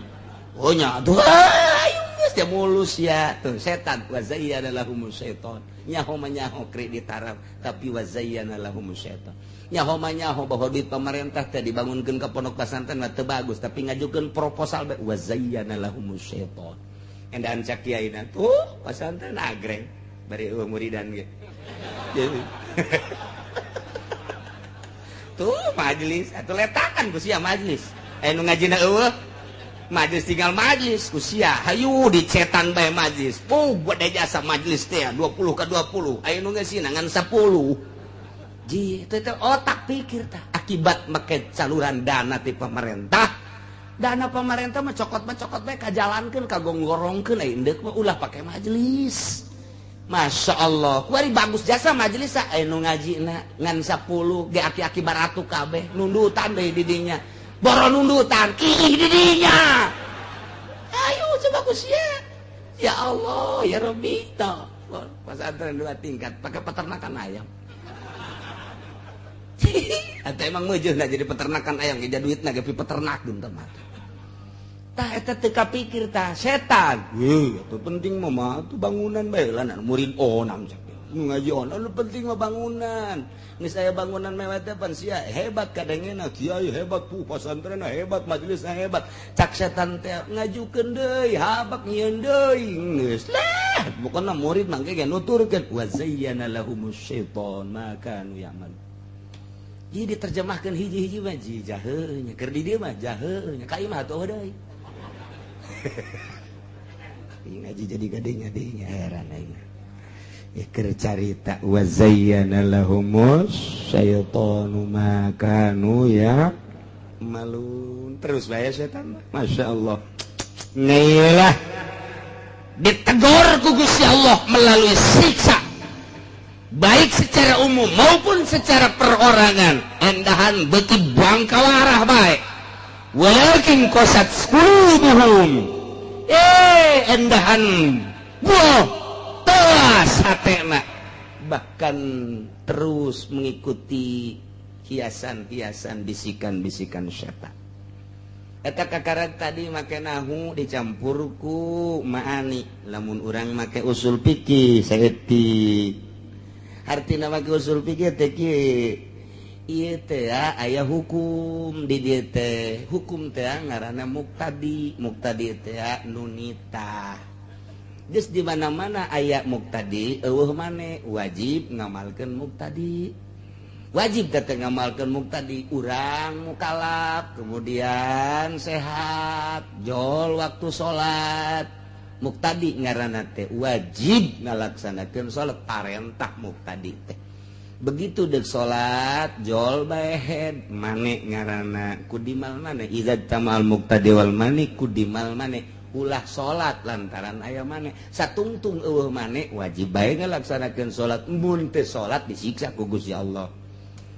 Oh nya atuh ayo geus dia mulus ya tuh setan wa zayyana lahumus syaitan nyaho mah nyaho kredit haram tapi wa zayyana lahumus syaitan nyaho mah nyaho bahwa duit pemerintah teh dibangunkeun ka pondok pesantren mah teu bagus tapi ngajukeun proposal bae wa zayyana lahumus syaitan. Endahan cak kiaina tuh pesantren agreng bari eueuh muridan ge. Tuh majelis atuh letakan ku sia majelis aya nu ngajina eueuh majelis tinggal majelis ku sia hayu dicetan bae majelis. Oh gede jasa majelis teh 20 ke 20 aya nu ngeusina ngan 10. Ji itu teh otak pikir tah akibat make saluran dana ti pemerintah. Dana pemerintah mah cokot bae kajalankeun kagonggorongkeun aya indeuk mah ulah pake majelis. Masya Allah, kuari bagus jasa majelis aya nu ngajina ngan 10 ge aki-aki baratu kabeh nundutan deui di dinya. Boro nundutan kiih di dinya. Ayo coba ku sia. Ya Allah, ya Rabbi toh. Pesantren 2 tingkat pakai peternakan ayam. Atau emang meujeuna jadi peternakan ayam ge duitna ge peternak geun mah. Tah eta teu kapikir tah setan. Heuh, atuh penting mah mah tuh bangunan bae lah murid onam cak. Ngaji onam nu penting mah bangunan. Geus aya bangunan mewah teh pan sia hebat kadengena kiai hebat pu pasantrenna hebat majelisna hebat. Cak setan teh ngajukeun deui habak nyieun deui geus lah pokona murid mangke ge nuturkeun wa zayyana lahumus syaitan ma kanu ya'mal. Jadi diterjemahkeun hiji-hiji mah ji jahe nya keur di dieu mah jahe nya ka imah atuh deui. Ngaji jadi gadenya heran aing. Iker carita wa zayyana lahumus syaitanu ma kanu ya malun terus bae setan. Masya Allah. Ngelah ditegur ku Gusti Allah melalui siksa baik secara umum maupun secara perorangan endahan beuki bangkawarah bae walakin qasat qulubuhum endahan buah telas hatena bahkan terus mengikuti hiasan-hiasan bisikan-bisikan setan. Eta kakarak tadi make nahu dicampur ku ma'ani lamun urang make usul fikih saeutik artina make usul fikih teh kieu ieu teh aya hukum di dieu teh hukum teh ngaranna muktadi muktadi teh nunita geus di mana-mana aya muktadi eueuh mane wajib ngamalkeun muktadi wajib teh ngamalkeun muktadi urang mukalaf kemudian sehat jol waktu salat muktadi ngaranna teh wajib ngalaksanakeun salat parentah muktadi teh begitu dek salat jol bae head mane ngaranna kudimal mane idza tamal muktadi wal mani kudimal mane ulah salat lantaran aya mane satungtung eueuh mane wajib bae ngalaksanakeun salat mun teu salat disiksa ku Gusti Allah.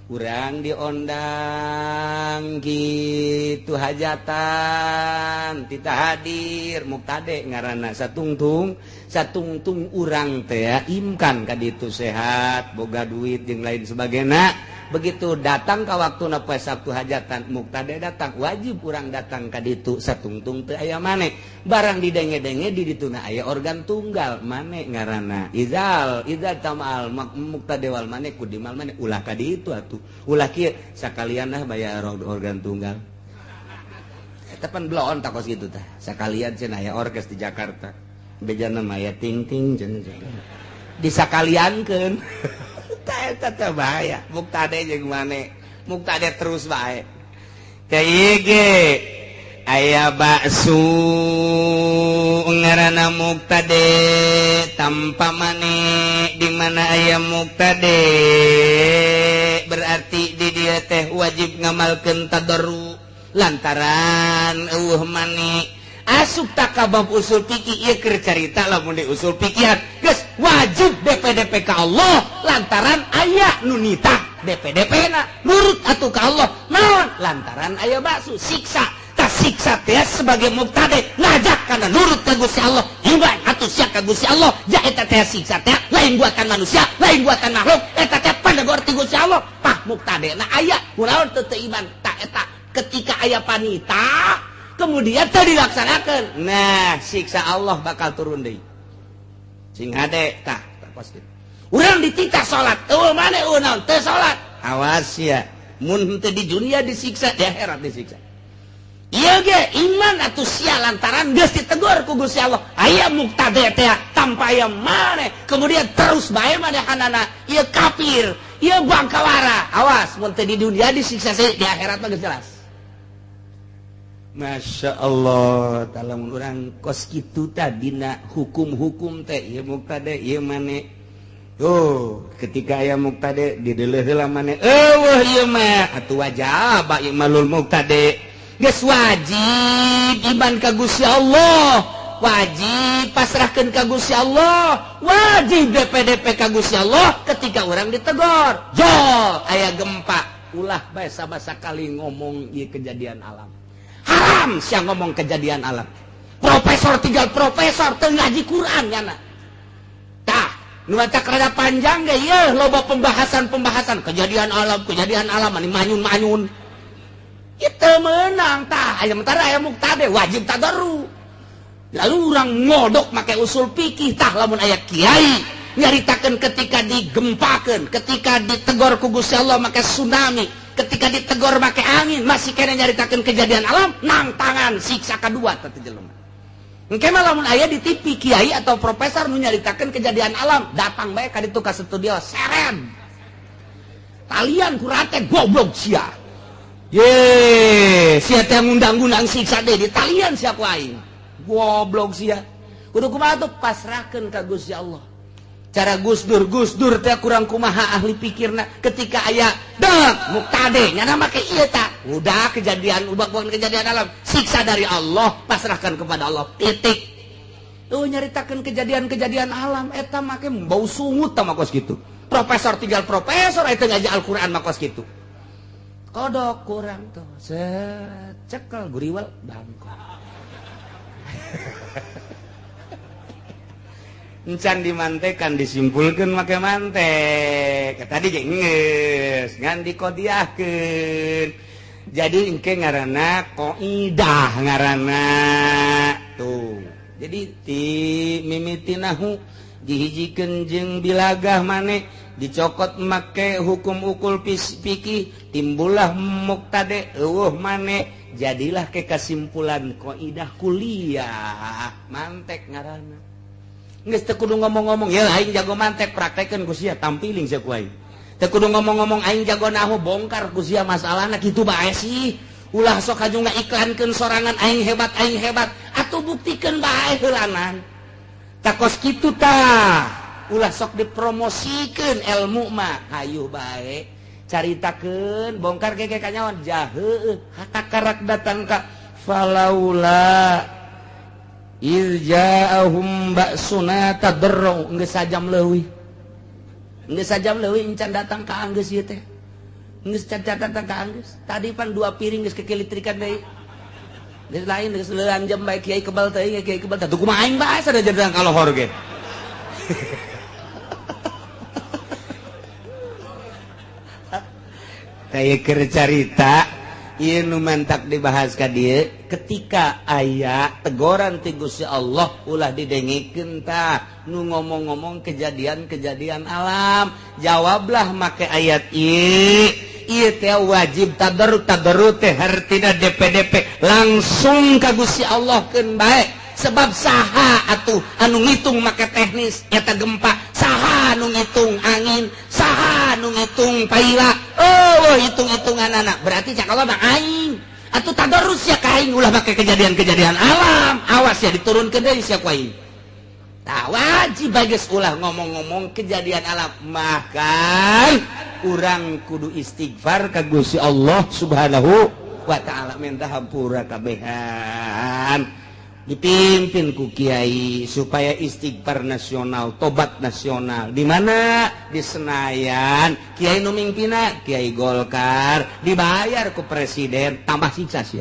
Urang diondang gitu hajatan tita hadir muktade ngaranna satungtung satungtung urang teh imkan ka ditu sehat boga duit jeung lain sebagainya Begitu datang ke waktu na poe Sabtu hajatan, muktade datang, wajib urang datang ka ditu satungtung teu aya mane. Barang didenge-denge di dituna aya organ tunggal, mane ngaranna. Izal idza tamal muktade wal mane kudimal mane, ulah ka ditu atuh. Ulah kieu sakalian lah bayar organ tunggal. Eta pan bloon takos kitu tah. Sakalian cenah aya orkes di Jakarta. Bejana mah aya ting-ting cenah. Disakaliankeun. Tah eta bahaya. Muktade jeung mane. Muktade terus bae. Teh ieu ge aya baksu ngaranna muktade tanpa mane. Di mana aya muktade berarti di dia teh wajib ngamalkeun tadarru lantaran eueuh mane. Asup tak ka bab usul fikih, ieu keur carita lamun di usul fikihan geus wajib DPDP ka Allah lantaran aya nu nitah DPDP na nurut atuh ka Allah. Naon lantaran aya baksu siksa, tah siksa teh sebagai muktade ngajak kana nurut ka Gusti Allah, iman atuh sia ka Gusti Allah. Ja eta teh siksa teh lain buatan manusia, lain buatan makhluk, eta teh panegor ti Gusti Allah. Tah muktade na aya kunaon teu teu iman. Tah eta ketika aya panita kemudian tadi dilaksanakan, nah siksa Allah bakal turun deui. Sing hade tah pas kitu. Urang dititah salat, eueuh mane, eueuh naon teu salat, awas ya, mun teu di dunia disiksa, di akhirat disiksa. Ieu ge iman atuh sia lantaran geus ditegur ku Gusti Allah. Aya muktade teh tanpa aya mane, kemudian terus bae manehanana, ieu kafir, ieu bangkawara. Awas mun teu di dunia disiksa, di akhirat mah geus jelas. Masya Allah, lamun urang kos kitu tadina hukum-hukum teh ieu muktade ieu mane. Oh, ketika aya muktade dideuleuh heula mane, eueuh ieu mah atuh wajib imalul muktade. Geus wajib iman ka Gusti Allah, wajib pasrahkeun ka Gusti Allah, wajib DPDP ka Gusti Allah ketika urang ditegor. Jol aya gempa, ulah bae sama sakali ngomong ieu kejadian alam. Haram sia ngomong kejadian alam. Profesor tinggal profesor teu ngaji Quran nyana. Tah, nu matak rada panjang ge ieu loba pembahasan-pembahasan kejadian alam ani manyun-manyun. Itu menang tah, aya mentara aya muktade wajib tadarru. Lalu urang ngodok make usul fikih. Tah lamun aya kiai nyaritakeun ketika digempakeun, ketika ditegor ku Gusti Allah make tsunami, ketika ditegor make angin, masih kena nyaritakeun kejadian alam, nang tangan siksa kedua teh jelema. Engke mah lamun aya di TV kiai atau profesor nu nyaritakeun kejadian alam, datang bae ka ditu ka studio, seren. Talian kurate goblok sia. Ye, sia teh ngundang-undang siksa deh di talian sia ku aing. Goblok sia. Kudu kumaha tuh pasrahkeun ka Gusti Allah. Cara Gus Dur, Gus Dur teh kurang kumaha ahli pikirna ketika aya dek muktade nyana make ieu ta. Udah kejadian ubah bukan kejadian alam, siksa dari Allah, pasrahkan kepada Allah. Titik. Tuh nyaritakeun kejadian-kejadian alam eta make bau sungut tah mah kos kitu. Profesor tinggal profesor eta ngaji Al-Qur'an mah kos kitu. Kodok kurang tuh secekel guriwal bangkok. Encan dimantekan disimpulkan make mantek tadi ge geus ngan dikodiahkeun. Jadi engke ngaranna qaidah ngaranna tuh. Jadi ti mimitinahu dihijikeun jeung bilagah mane dicokot make hukum ukul fikih, timbullah muktade eueuh mane, jadilah ke kesimpulan qaidah kuliah mantek ngaranna. Geus teu kudu ngomong-ngomong ya aing jago mantek, praktekeun ku sia, tampiling sia ku aing. Teu kudu ngomong-ngomong aing jago nahu, bongkar ku sia masalahna kitu bae sih. Ulah sok haju ngaiklankeun sorangan aing hebat atuh buktikeun bae heulanan. Takos kitu tah. Ulah sok dipromosikeun ilmu mah, hayu bae caritakeun, bongkar ke kanyawan jahe hakarak datang ka falaula iz ja'ahum ba'suna tadarru geus sajam leuwih. Geus sajam leuwih encan datang ka anggeus ieu teh. Geus can datang ka anggeus. Tadi pan dua piring geus kekelitrikan deui. Geus lain geus leuan jam bae kiai kebal teuing, kiai kebal teh kumaha aing bae sada datang ka lohor ge. Kayak keur carita ieu nu mantak dibahas ka dieu. Ketika aya teguran ti Gusti Allah, ulah didengekeun tah nu ngomong-ngomong kejadian-kejadian alam. Jawablah make ayat ieu. Ieu teh wajib tadarru. Tadarru teh hartina DP-DP langsung ka Gusti Allah keun bae. Sebab saha atuh anu ngitung make teknis eta gempa? Saha anu ngitung angin? Saha anu ngitung paila? Oh, hitung-hitungan anak berarti cak Allah mah aing atuh. Tadarus ya ka aing, ulah make kejadian-kejadian alam. Awas ya, diturunkeun deui sia ku aing. Tah, wajib bagus ulah ngomong-ngomong kejadian alam. Makan urang kudu istighfar ka Gusti Allah Subhanahu wa Ta'ala, minta hampura kabehan, dipimpin ku kiai supaya istighfar nasional, tobat nasional. Di mana? Di Senayan. Kiai nu mimpina kiai Golkar, dibayar ku presiden, tambah siksa sih.